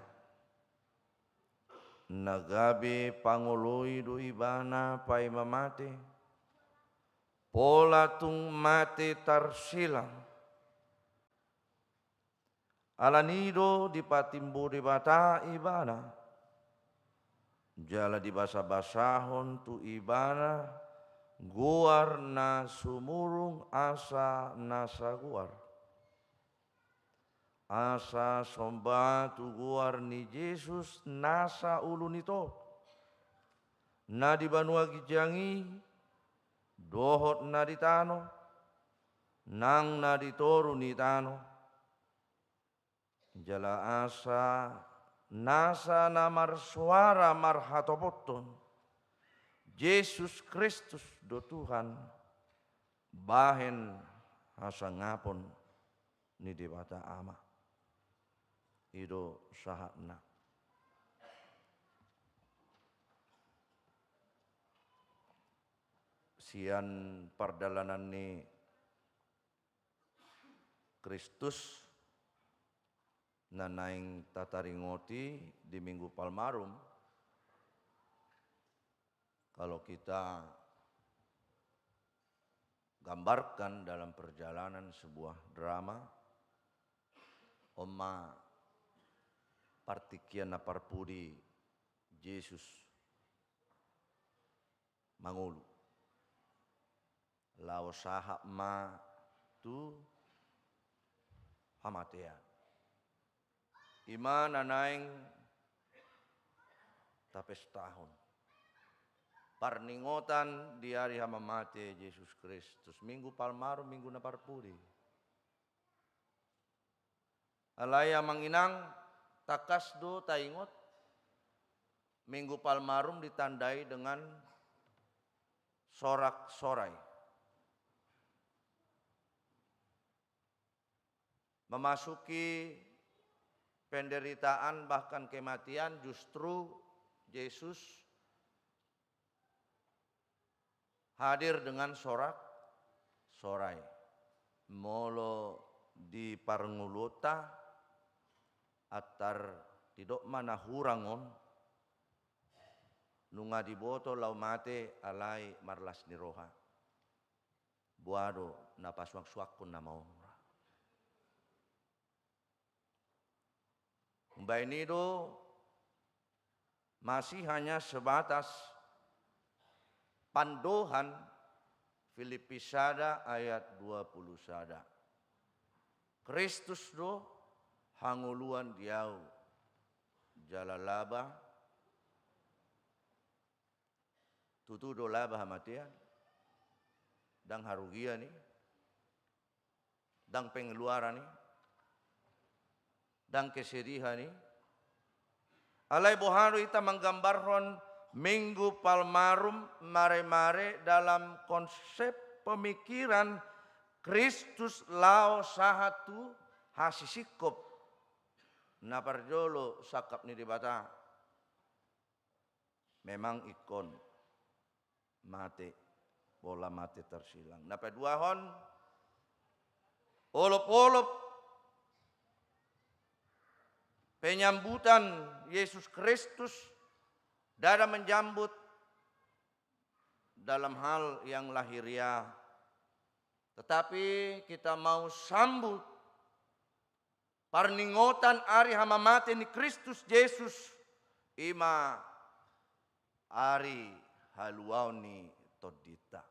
na gabe pangoloi do Ibana paima mate, pola tung mate tarsilang. Alani i do dipatimbo Debata Ibana, jala dibasabasahon tu Ibana goar na sumurung asa nasa goar. Asa somba tu goar ni Jesus nasa ulu ni toru, na di banua ginjang i dohot na di tano, nang na di toru ni tano. Jala asa nasa na marsoara marhatopothon, Jesus Kristus do Tuhan, bahen hasangapon ni Debata Ama. I do sahatna. Sian pardalanan ni Kristus na naeng tataringoti di Minggu Palmarum, kalau kita gambarkan dalam perjalanan sebuah drama, on ma partingkian na parpudi Jesus mangolu. Laho sahat ma tu hamatean. I ma na naeng tapestahon. Parningotan di ari hamamate Jesus Kristus. Minggu Palmarum, Minggu na parpudi. Alai amang inang, tangkas do taingot, Minggu Palmarum ditandai dengan sorak-sorai. memasuki penderitaan bahkan kematian, justru Jesus hadir dengan sorak-sorai. Molo di parngoluonta, antar didok ma na hurang on, nunga diboto laho mate alai marlas ni roha. Boha do na pasuangsuangkon nama on? Umbahen i do masih hanya sebatas pandohan. Filipi sada ayat dua puluh sada. Kristus do hangoluan di ahu, jala laba, tutu do laba hamatean, ndang harugian i, ndang pengeluaran i, ndang kesedihan i. Alai boha do hita manggambarhon Minggu Palmarum maremare dalam konsep pemikiran Kristus laho sahat tu hasisingkop na parjolo sangkap ni Debata? Memang ingkon mate, pola mate tersilang. Na paduahon, olopolop penyambutan Yesus Kristus, ndada menjambut dalam hal yang lahiriah, tetapi kita mau sambut parningotan ari hamamate ni Kristus Jesus, i ma ari haluaon ni tondinta.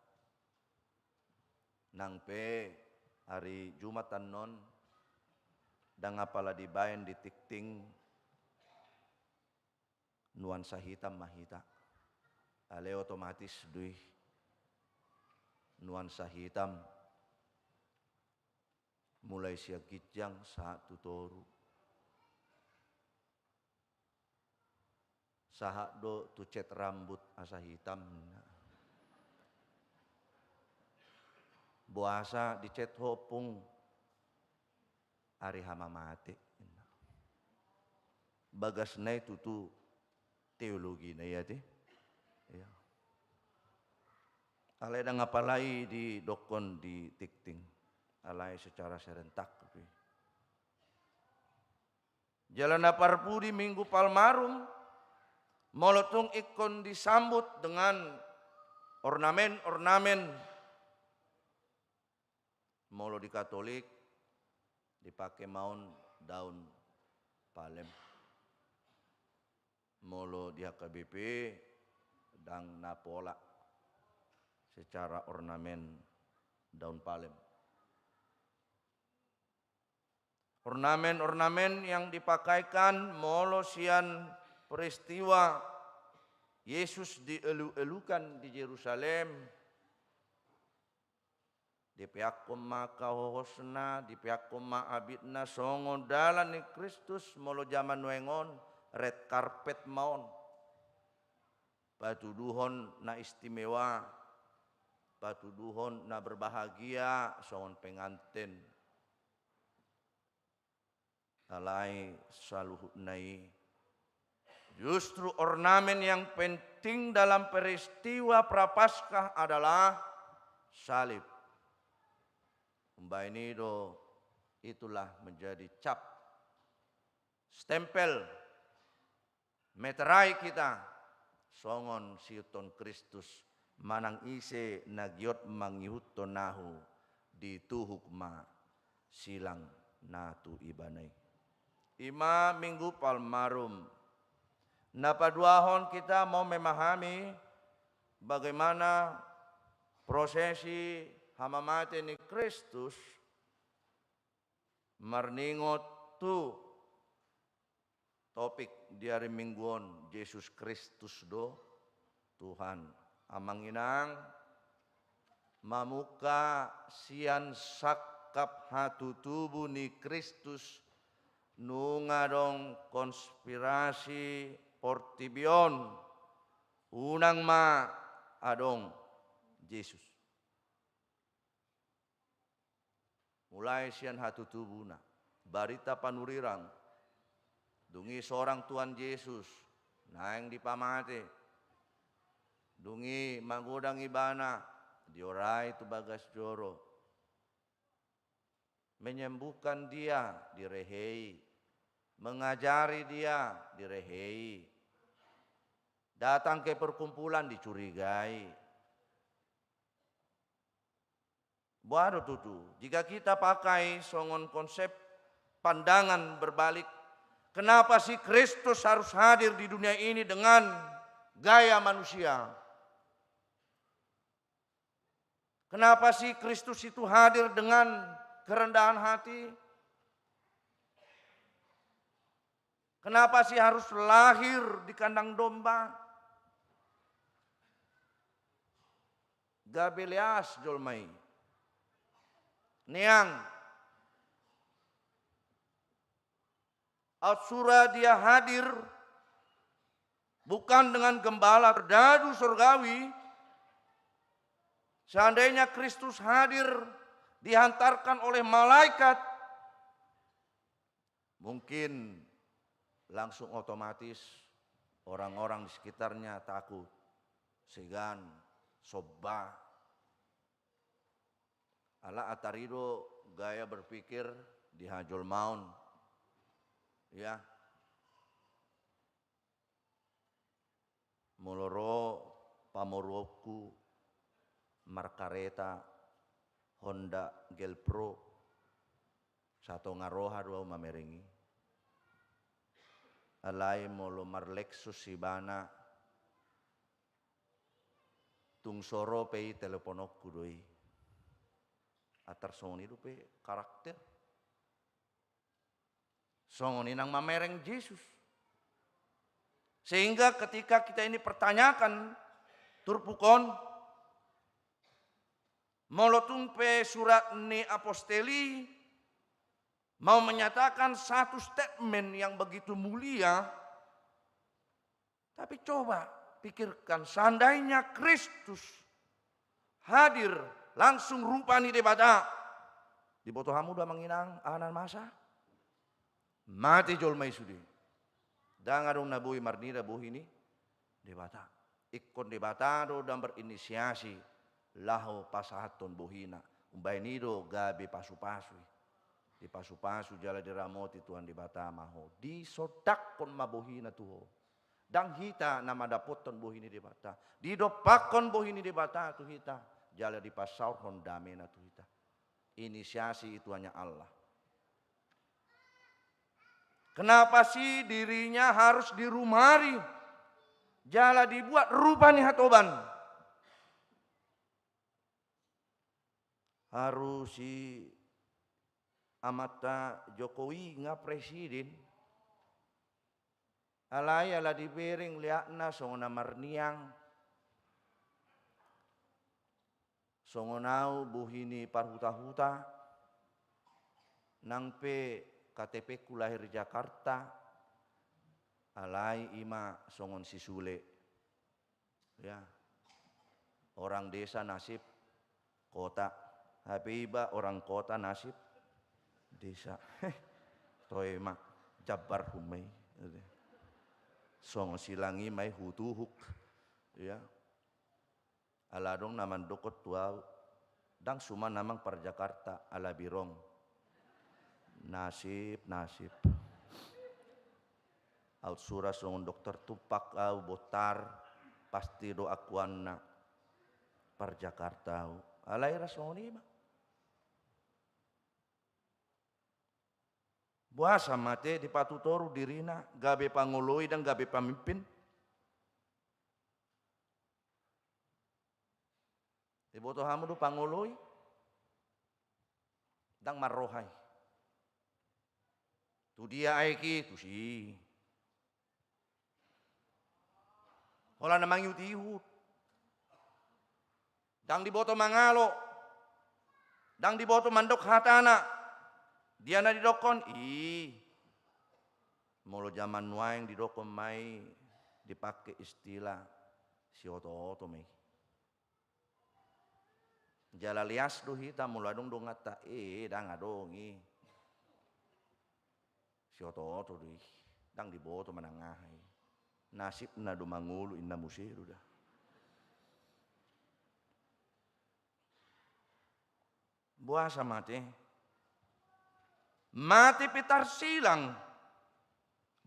Nang pe ari Jumat annon, ndang apala dibaen di tingting nuansa hitam ma hita. Alai otomatis do i nuansa hitam. Mulai sian ginjang sahat tu toru. Sahat do tu cet rambut asa hitam. Boasa dicet ho, Ompung? Ari hamamate. Bagasna i tutu teologina i ate. Iya. Alai ndang apala i didokkon di tingting. Alai secara serentak pe. Jala na parpudi Minggu Palmarum, molo tung ingkon disambut dengan ornamen-ornamen. Molo di Katolik, dipake ma on daun palem. Molo di H K B P, ndang na pola secara ornamen daun palem. Ornamen-ornamen yang dipakaikan molo sian peristiwa Yesus dielu-elukan di Jerusalem, dipeakkon ma angka hohosna, dipeakkon ma abitna songon dalan ni Kristus. Molo jaman nuaeng on, red carpet ma on. Patuduhon na istimewa, patuduhon na berbahagia songon penganten. Alai saluhutna i, justru ornamen yang penting dalam peristiwa Prapaskah adalah salib. Umbahen i do, itulah menjadi cap, stempel, meterai hita songon siihuthon Kristus, manang ise na giot mangihuthon ahu, dituhuk ma silang na tu ibana i. I ma Minggu Palmarum. Na paduahon, kita mau memahami bagaimana prosesi hamamate ni Kristus marningot tu topik di ari Minggu on, Jesus Kristus do Tuhan. Amang inang, mamungka sian sangkap hatutubu ni Kristus, nunga adong konspirasi portibi on, unang ma adong Jesus. Mulai sian hatutubuna. Barita panurirang. Dung i sorang Tuhan Jesus, naeng dipamate. Dung i magodang ibana, diorai tu bagas joro. Menyembuhkan dia, direhei. Mengajari dia, direhei. Datang ke perkumpulan, dicurigai. Boha do tutu, jika kita pakai songon konsep pandangan berbalik, kenapa sih Kristus harus hadir di dunia ini dengan gaya manusia? Kenapa sih Kristus itu hadir dengan kerendahan hati? Kenapa sih harus lahir di kandang domba? Gabe leas jolma i. Neang. Aut sura dia hadir bukan dengan gembala terdadu surgawi. Seandainya Kristus hadir dihantarkan oleh malaikat, mungkin langsung otomatis orang-orang di sekitarnya takut, segan, somba. Ala atar i do gaya berpikir di hajolmaon. Ya. Molo ro pamoruonku markareta Honda Gelpro, satonga roha do au mamereng i. Alai molo marlexus ibana, tung so ro pe i telepononku do i. Atar songon i dope karakter. Songon i nang mamereng Jesus. Sehingga ketika kita ini pertanyakan turpuk on, molo tung pe surat ni apostel i mau menyatakan satu statement yang begitu mulia, tapi coba pikirkan, seandainya Kristus hadir langsung rupa ni Debata, diboto hamu do amang inang aha na masa? Mate jolma i sude. Ndang adong na boi marnida bohi ni Debata. Ingkon Debata do ndang berinisiasi laho pasahathon bohina. Umbahen i do gabe pasupasu i. Dipasupasu jala diramoti Tuhan Debata ma ho. Disondangkon ma bohina tu ho. Ndang hita na mandapothon bohi ni Debata. Didompakkon bohi ni Debata tu hita. Jala dipasaorhon damena tu hita. Inisiasi itu hanya Allah. Kenapa sih dirinya harus dirumari? Jala dibuat rupa ni hatoban. Haru si amanta Jokowi nga presiden. Alai ala dibereng liatna songon na marniang. Songon au bohi ni parhutahuta, nang pe K T P-ku lahir Jakarta, alai ima songon si Sule. Ya. Orang desa nasib kota. Hape iba orang kota nasib desa. Toe ma jambar humai. Songon silang i ma i hutuhuk. Ya. Ala adong na mandokkon tu au, ndang suman amang par Jakarta, ala birong. Nasib, nasib. Aut sura songon dokter tumpak au bontar, pasti do akuanna par Jakarta au. Alai ra songon i ma. Boasa mate dipatutoru dirina, gabe pangoloi ndang gabe pamimpin? Diboto hamu do pangoloi? Ndang marroha i. Tu dia aek i, tusi. Holan na mangihut-ihut. Ndang diboto mangalo. Ndang diboto mandok hatana. Dia na didokkon? I. Molo jaman nuaeng didokkon ma i, dipake istilah sioto-oto ma i. Jala leas do hita molo adong donganta, eh, ndang adong i. Sioto-oto do i. Ndang diboto manang aha i. Nasibna do mangolu, inna muse do da. Boasa mate? Mate pe tarsilang.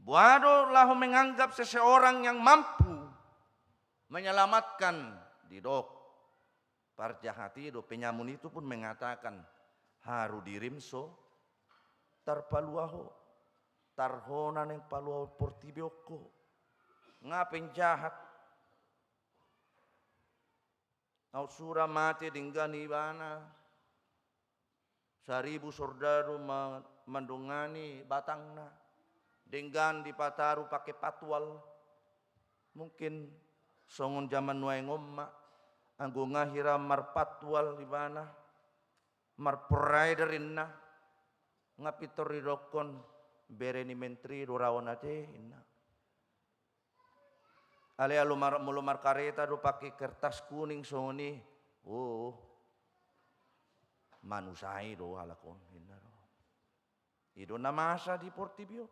Boha do laho menganggap seseorang yang mampu menyelamatkan? Didok parjahat i do, penyamun itu pun mengatakan, haru dirim so tarpalua ho, tar ho na naeng paluahon portibi on ho. Nga penjahat. Aut sura mate denggan ibana. Saribu sordadu ma-, mandongani batangna. Denggan dipataru pake patwal. Mungkin songon jaman nuaeng on ma. Anggo nga hira marpatwal ibana, marporider inna. Nga pintor didokkon, bere ni menteri do ra on ate, inna. Alai alu mar-, molo markareta do pake kertas kuning songon i. Oh, manusai do halak on, inna do. I do na masa di portibi on.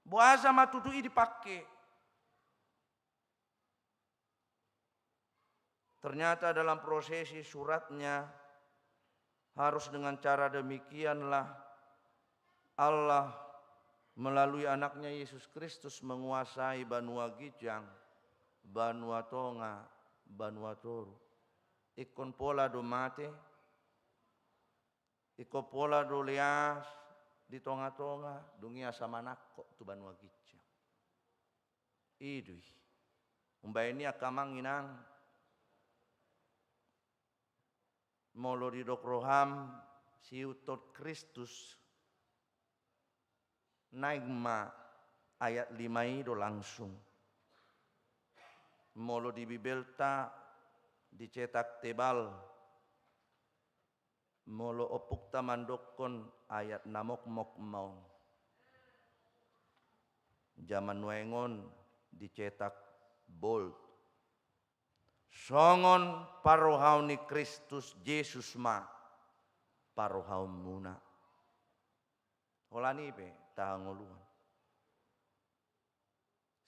Boasa ma tutu i dipake? Ternyata dalam prosesi suratnya, harus dengan cara demikianlah Allah melalui Anaknya Yesus Kristus menguasai banua ginjang, banua tonga, banua toru. Ingkon pola do mate, ingkon pola do leas di tonga-tonga, dung i asa manangkok tu banua ginjang. I do i. Umbahen i angka amang inang, molo didok roham siihuthon Kristus, naeng ma ayat lima i do langsung. Molo di Bibelta dicetak tebal, molo ompungta mandokkon ayat na mokmok ma on. Jaman nuaeng on dicetak bold. Songon parrohaon ni Kristus Jesus ma parrohaonmuna. Holan i pe tahangoluan.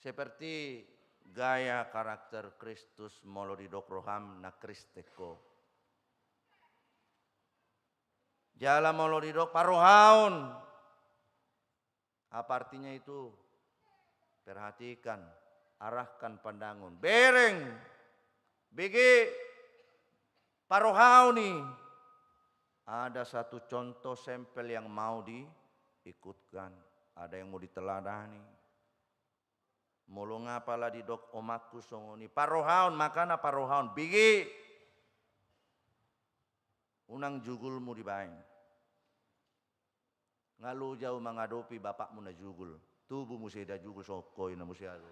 Seperti gaya karakter Kristus molo didok roham na Kristen ho. Jala molo didok parrohaon, apa artinya itu? Perhatikan, arahkan pandangan. Bereng, bege, parrohaon i. Ada satu contoh sampel yang mau diikutkan. Ada yang mau diteladani. Molo nga pala didok omakku songon i, parrohaon, makana parrohaon, bege. Unang jugulmu dibaen. Nga loja ahu mangadopi bapakmu na jugul. Tubu muse da jugul songon ho, inna muse, aduh.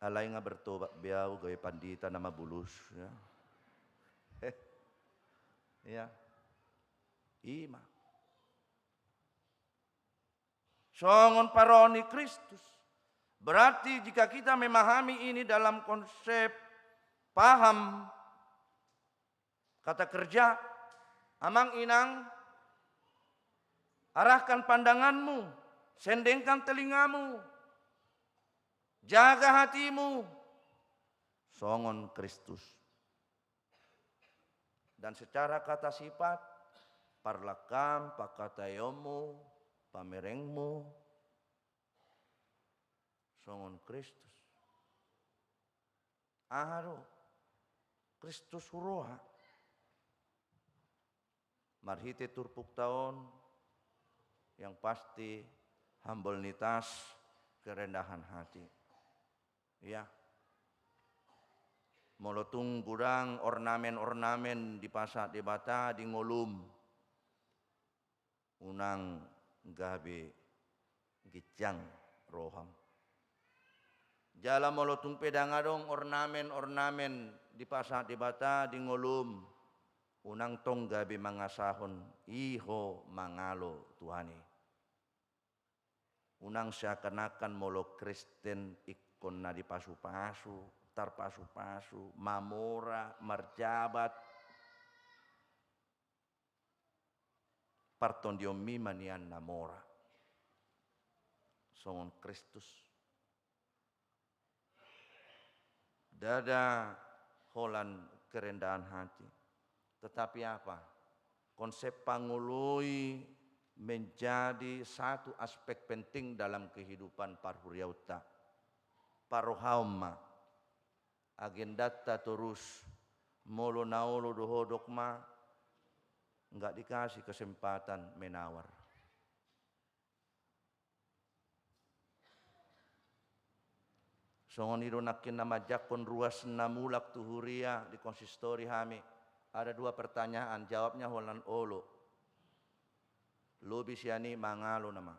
Alai nga bertobat be ahu gabe pandita na mabulus, ya. Ya. I ma. Songon parrohaon ni Kristus. Berarti jika kita memahami ini dalam konsep paham kata kerja, amang inang, arahkan pandanganmu, sendengkan telingamu, jaga hatimu, songon Kristus. Dan secara kata sifat, parlangkam, pangkataionmu, pamerengmu, songon Kristus. Aha do? Kristus huroha. Marhite turpukta on, yang pasti humiltas, kerendahan hati. Ya. Molo tung godang ornamen-ornamen dipasahat Debata di ngolum, unang gabe ginjang roham. Jala molo tung pe ndang adong ornamen-ornamen dipasahat Debata di ngolum, unang tong gabe mangasahon i ho mangalo Tuhan i. Unang seakan-akan molo Kristen ingkon na dipasu-pasu, tarpasu-pasu, mamora, marjabat. partondionmi ma nian na mora. Songon Kristus. Ndada holan kerendahan hati. Tetapi apa? Konsep pangoloi menjadi satu aspek penting dalam kehidupan parhuriaonta. Parrohaon ma. Agendanta torus, molo na olo do ho dok ma, nggak dikasih kesempatan menawar. Songon i do nangkin na manjangkon ruas na mulak tu huria di konsistori hami. Ada dua pertanyaan, jawabnya holan olo. Lobi sian i mangalo nama.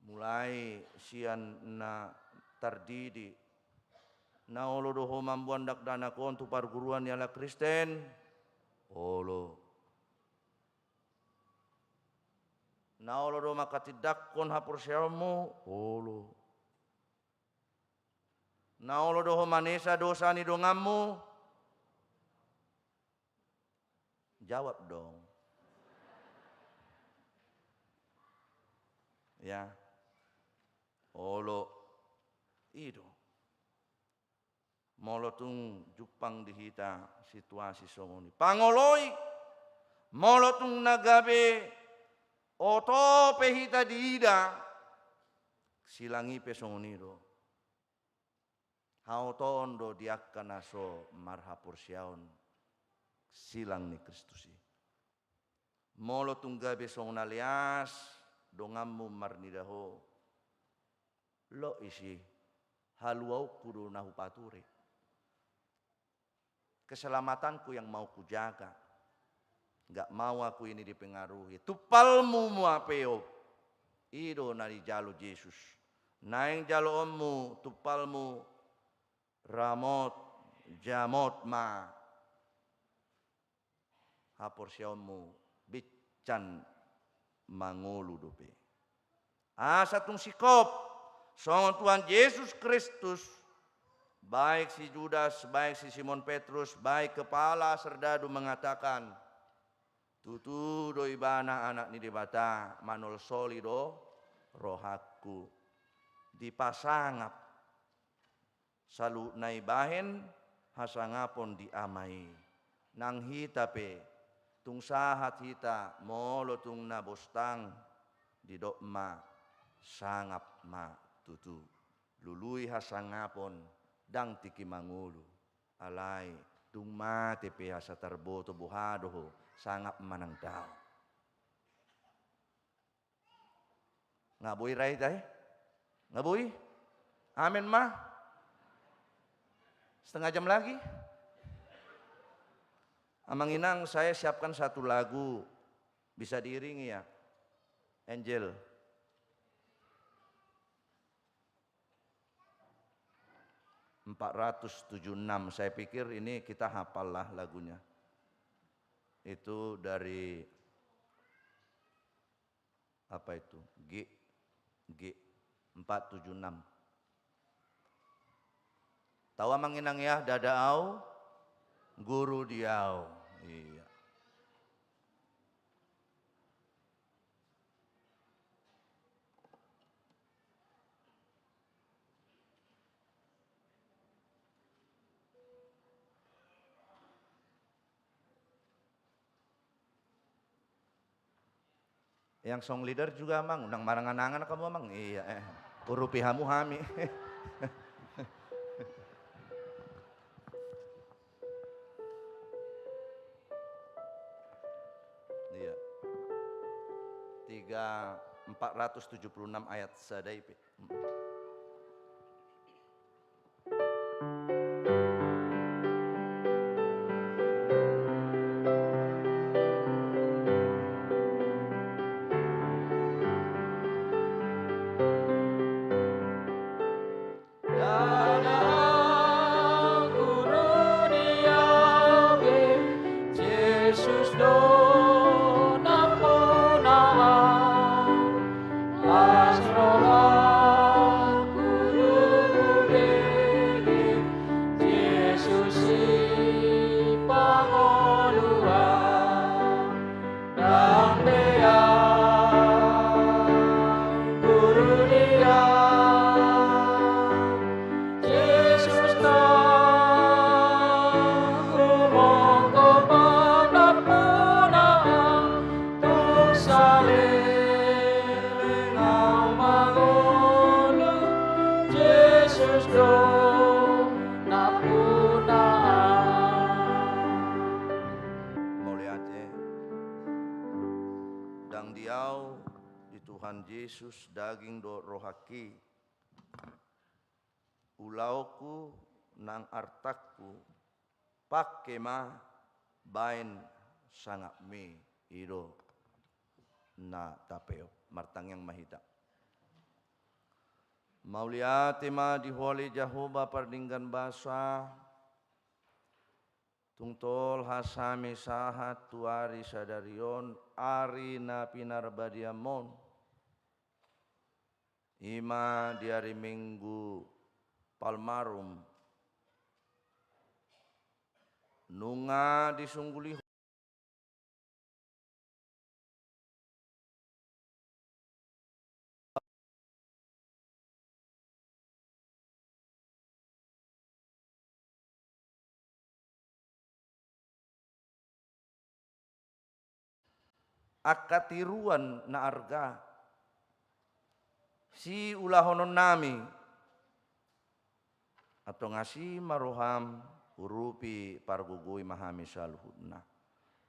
Mulai sian na tardidi. Na olo do ho mamboan dakdanak on tu parguruan ni halak Kristen? Olo. Na olo do manghatindanghon haporseaonmu? Olo. Na olo do ho manesa dosa ni donganmu? Jawab dong. Ya. Olo. I do. Molo tung jumpang di hita situasi songon i. Pangoloi, molo tung na gabe oto pe hita diida, silang i pe songon i do. Haotoon do di angka na so marhaporseaon silang ni Kristus i. Molo tung gabe songon na leas donganmu marnida ho, lo isi, haluaonku do na hupature. Keselamatanku yang mau kujaga. Nggak mau aku ini dipengaruhi. Tumpalmu ma pe on. I do na dijalo Jesus. Naeng jaloonmu tumpalmu ramot, jamot ma. Haporseaonmu bincan mangolu dope. Asa tung singkop songon Tuhan Jesus Kristus, baik si Judas, baik si Simon Petrus, baik kepala serdadu mengatakan, tutu do ibana Anak ni Debata, manolsoli do rohangku. Dipasangap. Saluhutna ibahen hasangapon di Ama i. Nang hita pe, tung sahat hita molo tung na bostang, didok ma, sangap ma tutu. Lului hasangapon, ndang tingki mangolu. Alai, tung mate pe asa tarboto boha do ho, sangap ma nang dao. Nga boi ra hita i? Nga boi? Amen ma. Setengah jam lagi. Amang Inang, saya siapkan satu lagu, bisa diiringi ya, Angel. Empat ratus tujuh enam, saya pikir ini kita hafal lah lagunya. Itu dari apa itu? G, G, empat tujuh enam. Tau amang inang ya, ndada au, guru di au. Iya. Yang song leader juga, Amang, unang marangan-angan kamu, Amang. Iya, eh. Urupi hamu hami. Iya. Tiga, empat ratus tujuh puluh enam ayat sada i pe. Ndada guru di au be, Jesus do nampuna au. Las roha Eleng au mangolu, Jesus do nampuna au. Mauliate. Ndang di au, di Tuhan Jesus, daging dohot rohangki. Ulaonku nang artangku, pangke ma baen sangapmi, i do na tapeop. Martangiang ma hita. Mauliate ma di Ho ale Jahowa pardenggan basa, tung tolhas hami sahat tu ari sadari on, ari na pinarbadiamon. I ma di ari Minggu Palmarum, nunga disungguli Ho angka tiruan na arga siulahononnami. Antong asi ma roham, urupi, pargogoi ma hami saluhutna.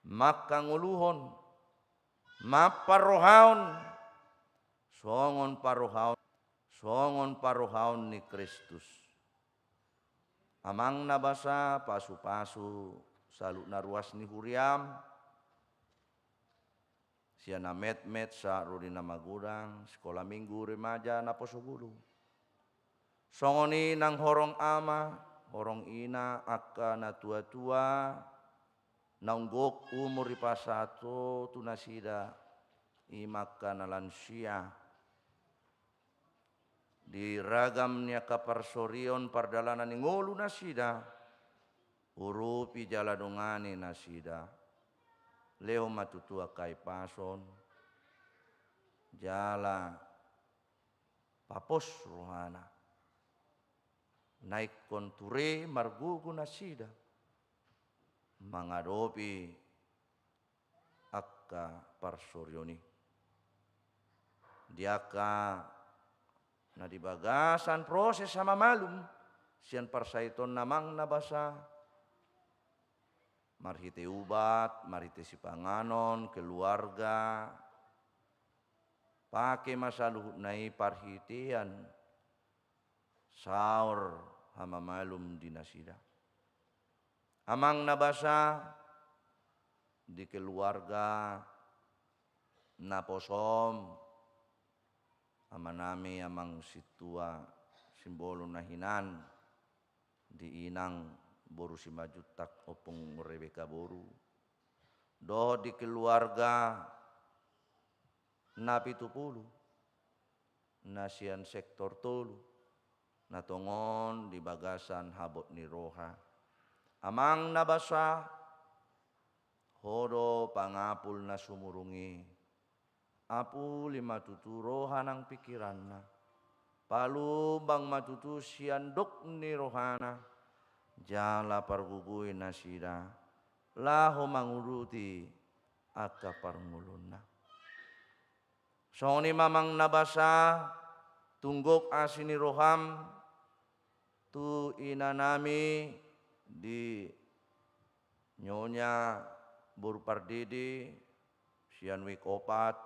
Mangkangoluhon, mamparrohaon, songon parrohaon, songon parrohaon ni Kristus. Amang na basa, pasupasu saluhutna ruas ni huriam, sian na metmet sahat ro di na magodang, sikola minggu, remaja, naposo bulung. Songon i nang horong ama, horong ina, angka na tuatua, naung gok umur dipasahat Ho tu nasida, i ma angka na lansia. Di ragam ni angka parsorion pardalanan ni ngolu nasida, urupi jala dongani nasida. Lehon ma tutu angka hipason, jala papos rohana. Na ingkon ture margogo nasida mangadopi angka parsorion i. Di angka na di bagasan proses hamamalum sian parsahiton, Amang na basa, marhite ubat, marhite sipanganon, keluarga, pake ma saluhutna i parhitean saor hamamalum di nasida. Amang na basa, di keluarga naposom, amanami Amang Sintua Simbolon na hinan, di inang boru Simanjuntak Ompung Rebeka boru, dohot di keluarga na pitu pulu, na sian sektor tolu, na tongon di bagasan habot ni roha. Amang na basa, Ho do pangapul na sumurung i, apuli ma tutu roha nang pingkiranna, palumbang ma tutu sian dok ni rohana, jala pargogoi nasida laho mangurupi angka parngoluonna. Songon i ma Amang na basa, tung gok asi ni roham tu inanami di Nyonya boru Pardede, sian wijk opat,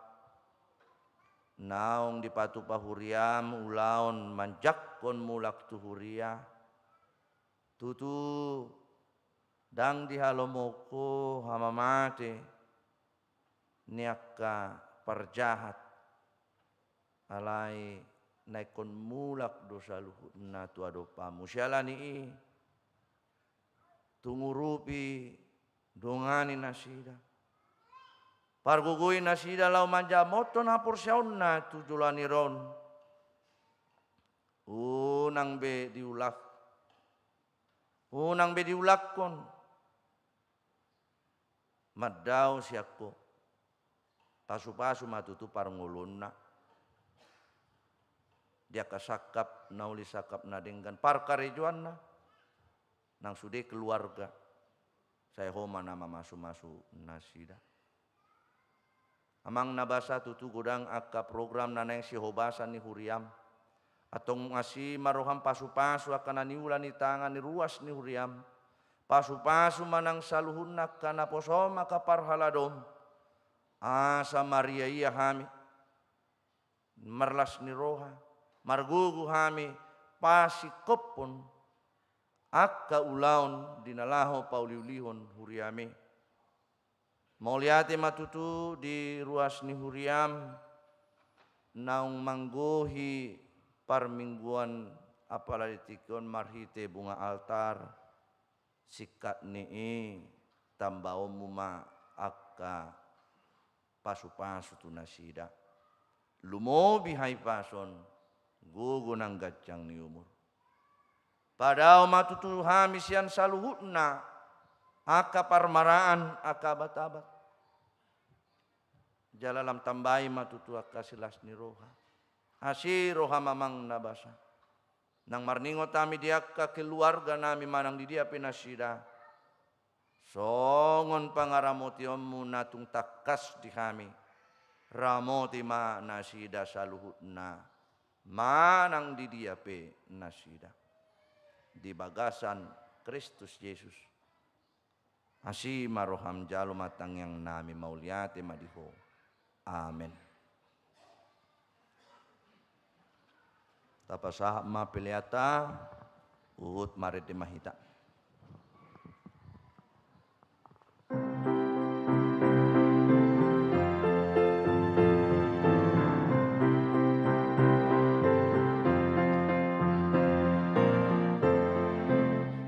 naung dipatupa huriam ulaon manjangkon mulak tu huria. Tutu ndang dihalomohon Ho hamamate ni angka parjahat, alai na ingkon mulak do saluhutna tu adopanMu. Siala ni i, tung urupi, dongani nasida, pargogoi nasida laho manjamothon haporseaonna tu joloan ni ari on. Unang be diulak, unang be diulakhon mandao sian Ho. Pasupasu ma tutu parngoluonna, di angka sangkap na uli, sangkap na denggan, parkarejoanna, nang sude keluarga, sai Ho ma na mamasumasu nasida. Amang na basa, tutu godang angka program na naeng sihobasan ni huriam. Antong asi ma roham pasupasu angka na niula ni tangan ni ruas ni huriam. Pasupasu ma nang saluhutna angka naposom angka parhaladom. Asa mariaia hami, marlas ni roha, margogo hami pasingkophon angka ulaon di na laho pauliulihon huriam i. Mauliate ma tutu di ruas ni huriam naung manggohi parmingguan apala di tingki on marhite bunga altar, singkat ni i tambaonmu ma angka pasupasu tu nasida. Lumobi hahipason, gogo nang ganjang ni umur. Padao ma tutu hami sian saluhutna angka parmaraan, angka abatabat. Jala lam tambai ma tutu angka silas ni roha. Asi roham Amang na basa. Nang marningot hami di angka keluarga nami manang di dia pe nasida, songon pangaramotionmu na tung tangkas di hami, ramoti ma nasida saluhutna manang di dia pe nasida. Di bagasan Kristus Jesus. Asi ma roham, jalo ma tangiang nami, mauliate ma di Ho. Amen. Tapasahat ma peleanta, huhut marende ma hita.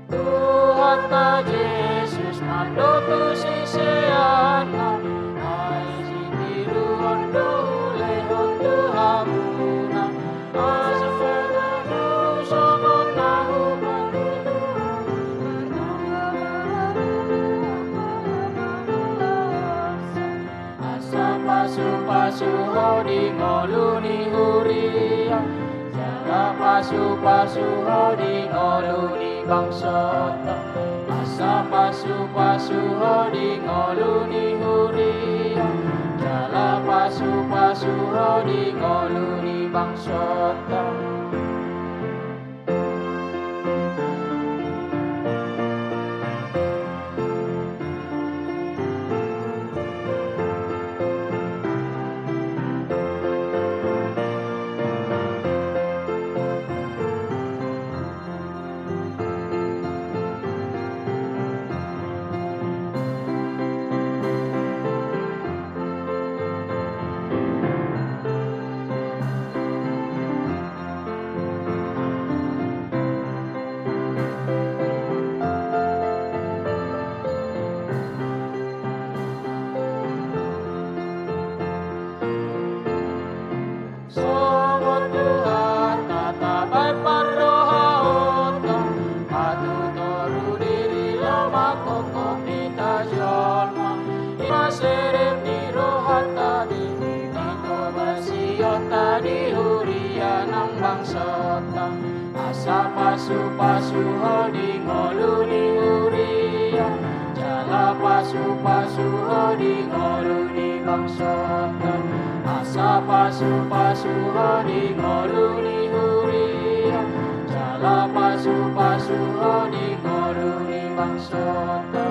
Tuhanta Jesus mandok tu siseanna, ai sitiruon do hulehon tu hamuna, asa songon na hupaboa. Asa pasupasu Ho di ngolu ni huria, jala pasupasu Ho di ngolu ni bangsonta. Asa pasupasu Ho di ngolu ni huria, jala pasupasu Ho di ngolu ni bangsonta. Songon Tuhanta tabaen parrohaonta, patutoru diri laho mangkongkop hita jolma. I ma serep ni rohanta di tingki pabasionta di huria nang bangsonta. Asa pasupasu Ho di ngolu ni huria, jala pasupasu Ho di ngolu ni bangsonta. Asa pasupasu Ho di ngolu ni huria, jala pasupasu Ho di ngolu ni bangsonta.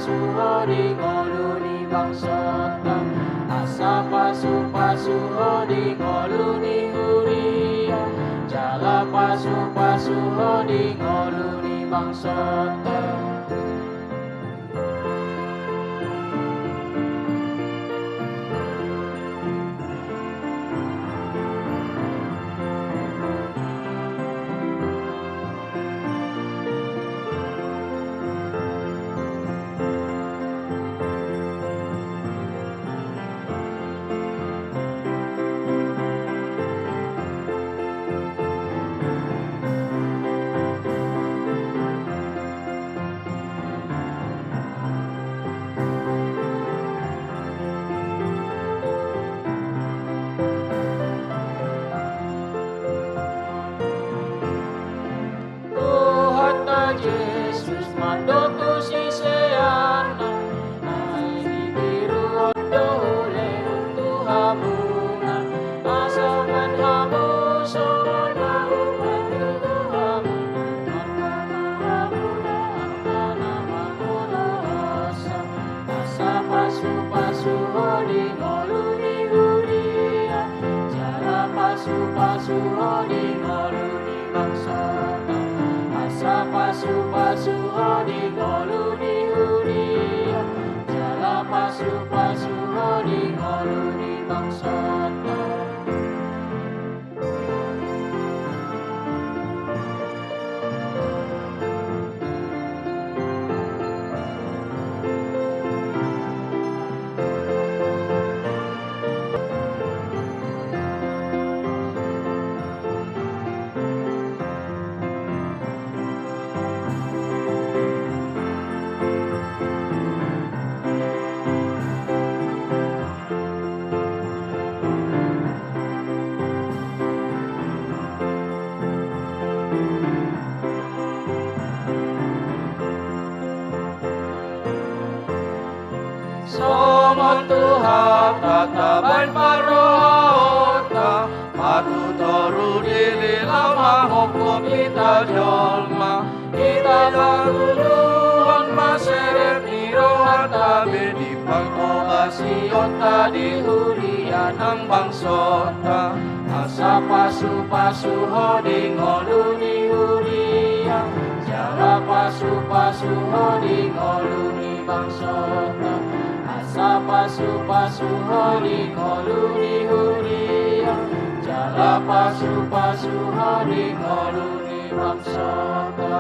Pasu-pasu Ho di ngolu ni bangsonta, asa pasu-pasu Ho di ngolu ni huria, jala pasu-pasu Ho di ngolu ni bangsonta. Tuhanta Jesus mandok tu siseanna, na dibiruhon do hulehon tu hamuna, asa songon hamu songon na hupasu tu hamu, marhite hamuna angka na mangulosa. Asa pasu-pasu Ho di ngolu ni huria, jala pasu-pasu Ho di ngolu ni bangsonta. Asa pasu-pasu Ho di ngolu ni huria, jala pasu-pasu Ho di ngolu ni bangsonta. Songon Tuhanta tabaen parrohaonta, patutoru diri laho manghongkop hita jolma. Hita patuduhon ma serep ni rohanta be di panghobasionta di huria nang bangsonta. Asa pasu-pasu Ho di ngolu ni huria, jala pasu-pasu Ho di ngolu ni bangsonta. Asa pasu-pasu Ho di ngolu ni huria, jala pasu-pasu Ho di ngolu ni bangsonta.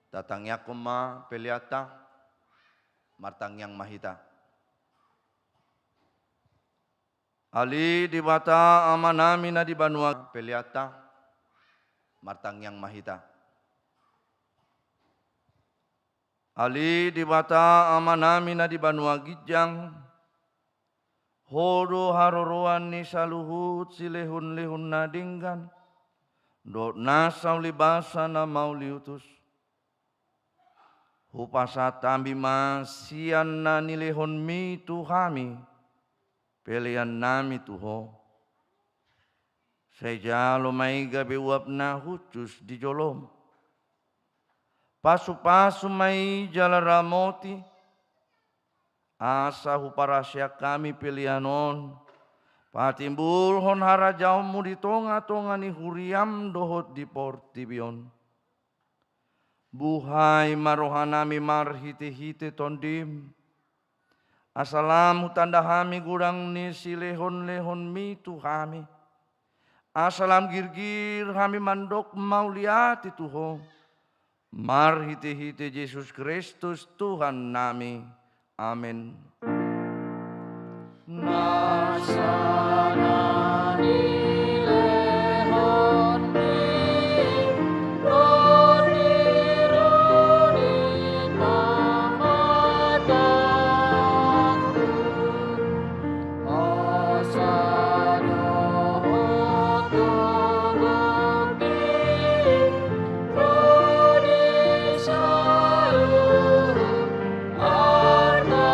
Tatangiangkon ma peleanta, martangiang ma hita. Ale Debata Amanami na di banua, peleanta, martangiang ma hita. Ale Debata Amanami na di banua ginjang, Ho do haroroan ni saluhut silehon-lehon na denggan, dohot nasa ulibasa na mauliutus. Hupasahat hami ma sian na nilehonmi tu hami peleannami tu Ho. Sai jalo ma i gabe uap na hushus di jolom. Pasu-pasu ma i jala ramoti, asa huparaseak hami pelean on patimbulhon harajaonmu di tonga-tonga ni huriam dohot di portibi on. Buhai ma rohanami marhite-hite Tondim, asa lam hutanda hami godang ni silehon-lehonmi tu hami, asa lam girgir hami mandok mauliate tu Ho, marhite-hite Jesus Kristus Tuhannami. Amen. Nasa na nilehonmi, roti runi pamatangku, hosa dohot togongki, rodi saluhut artangku,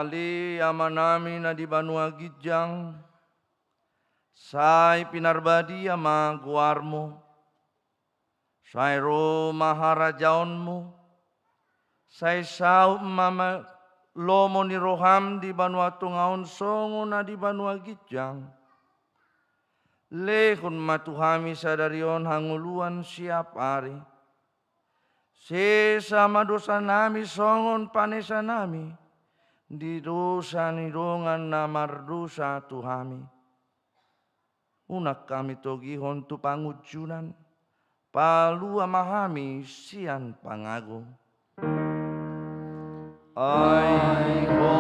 Ale Amanami na di banua ginjang, sai pinarbadia ma goarmu. Sai ro ma harajaonmu. Sai saut ma, ma lomo ni roham di banua tonga on songon na di banua ginjang. Lehon ma tu hami sadari on hangoluan siapari. Sesa ma dosanami songon panesanami di dosa ni dongan na mardosa tu hami. Unang hami togihon tu pangunjunan, palua ma hami sian pangago. Ai Ho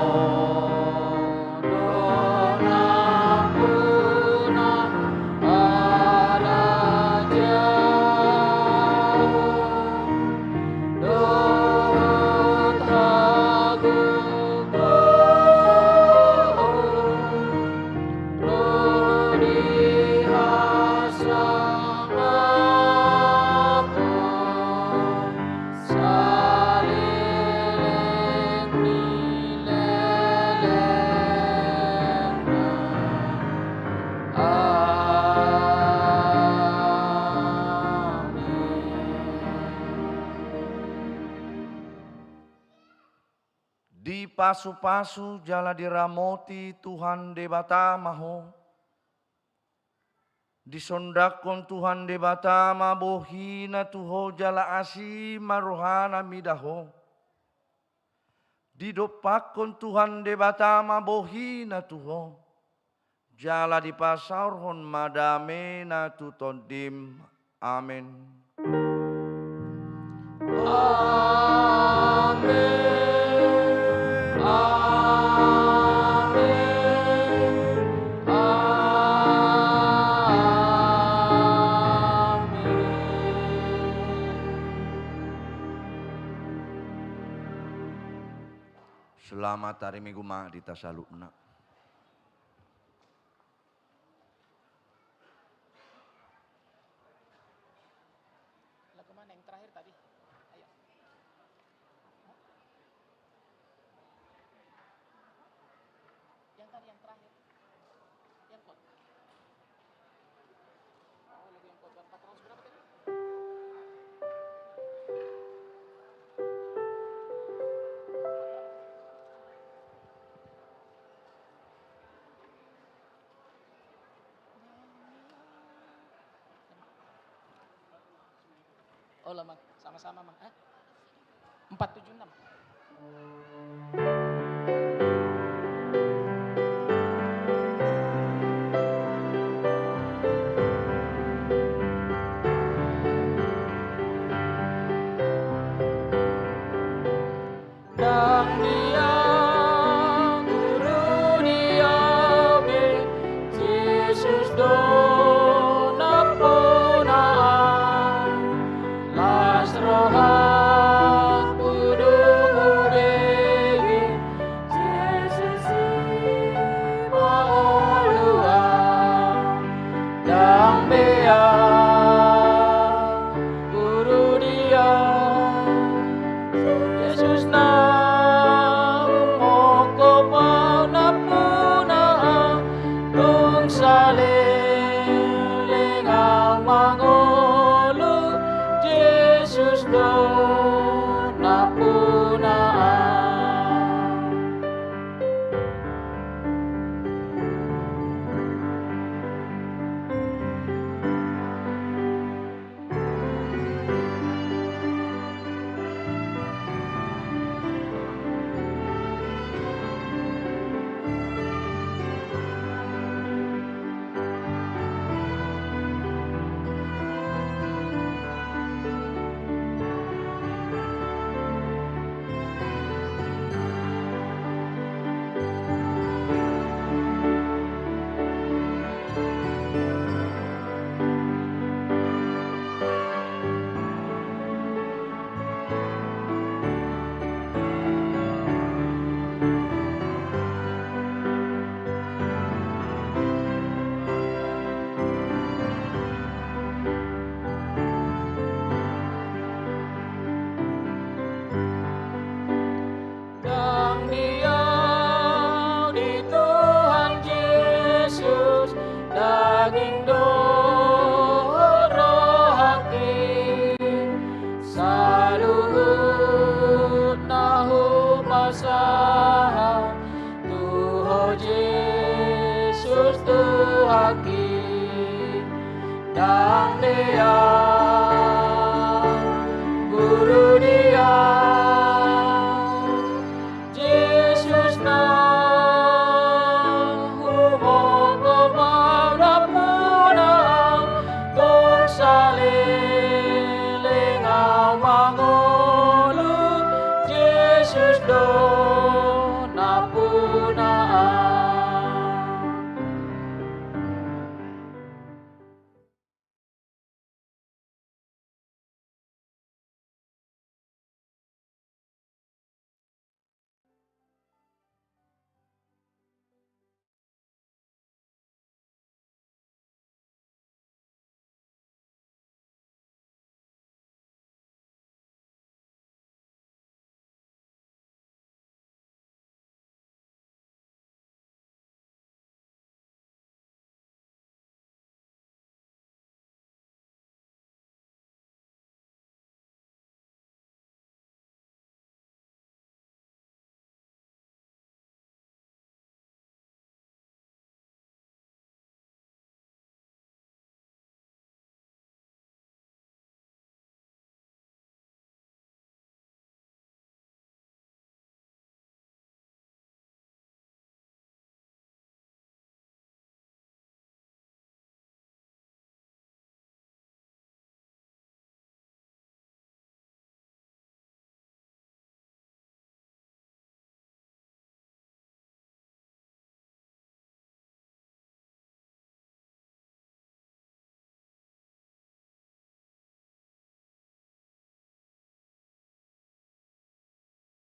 do nampuna harajaon dohot hagogoon ro di hasangapon saleleng ni lelengna. Amin. Dipasupasu jala diramoti Tuhan Debata ma ho. Disondangkon Tuhan Debata ma bohina tu ho jala asi ma rohana mida ho. Didompakkon Tuhan Debata ma bohina tu ho. Jala dipasaorhon ma damena tu tondim. Amen. Amen. Amen. Amen. Selamat hari Minggu ma di hita saluhutna. Lagu mana yang terakhir tadi? Ayo. Yang tadi yang terakhir. Yang chord. Oh, lagu yang chord empat ratus berapa tadi? Oh, lama. Sama-sama, Mang. Eh? Empat tujuh enam. Ndang diaguru dia be, Jesus do nampuna, las rohangku dung hubege. Tuhanki, ndang dea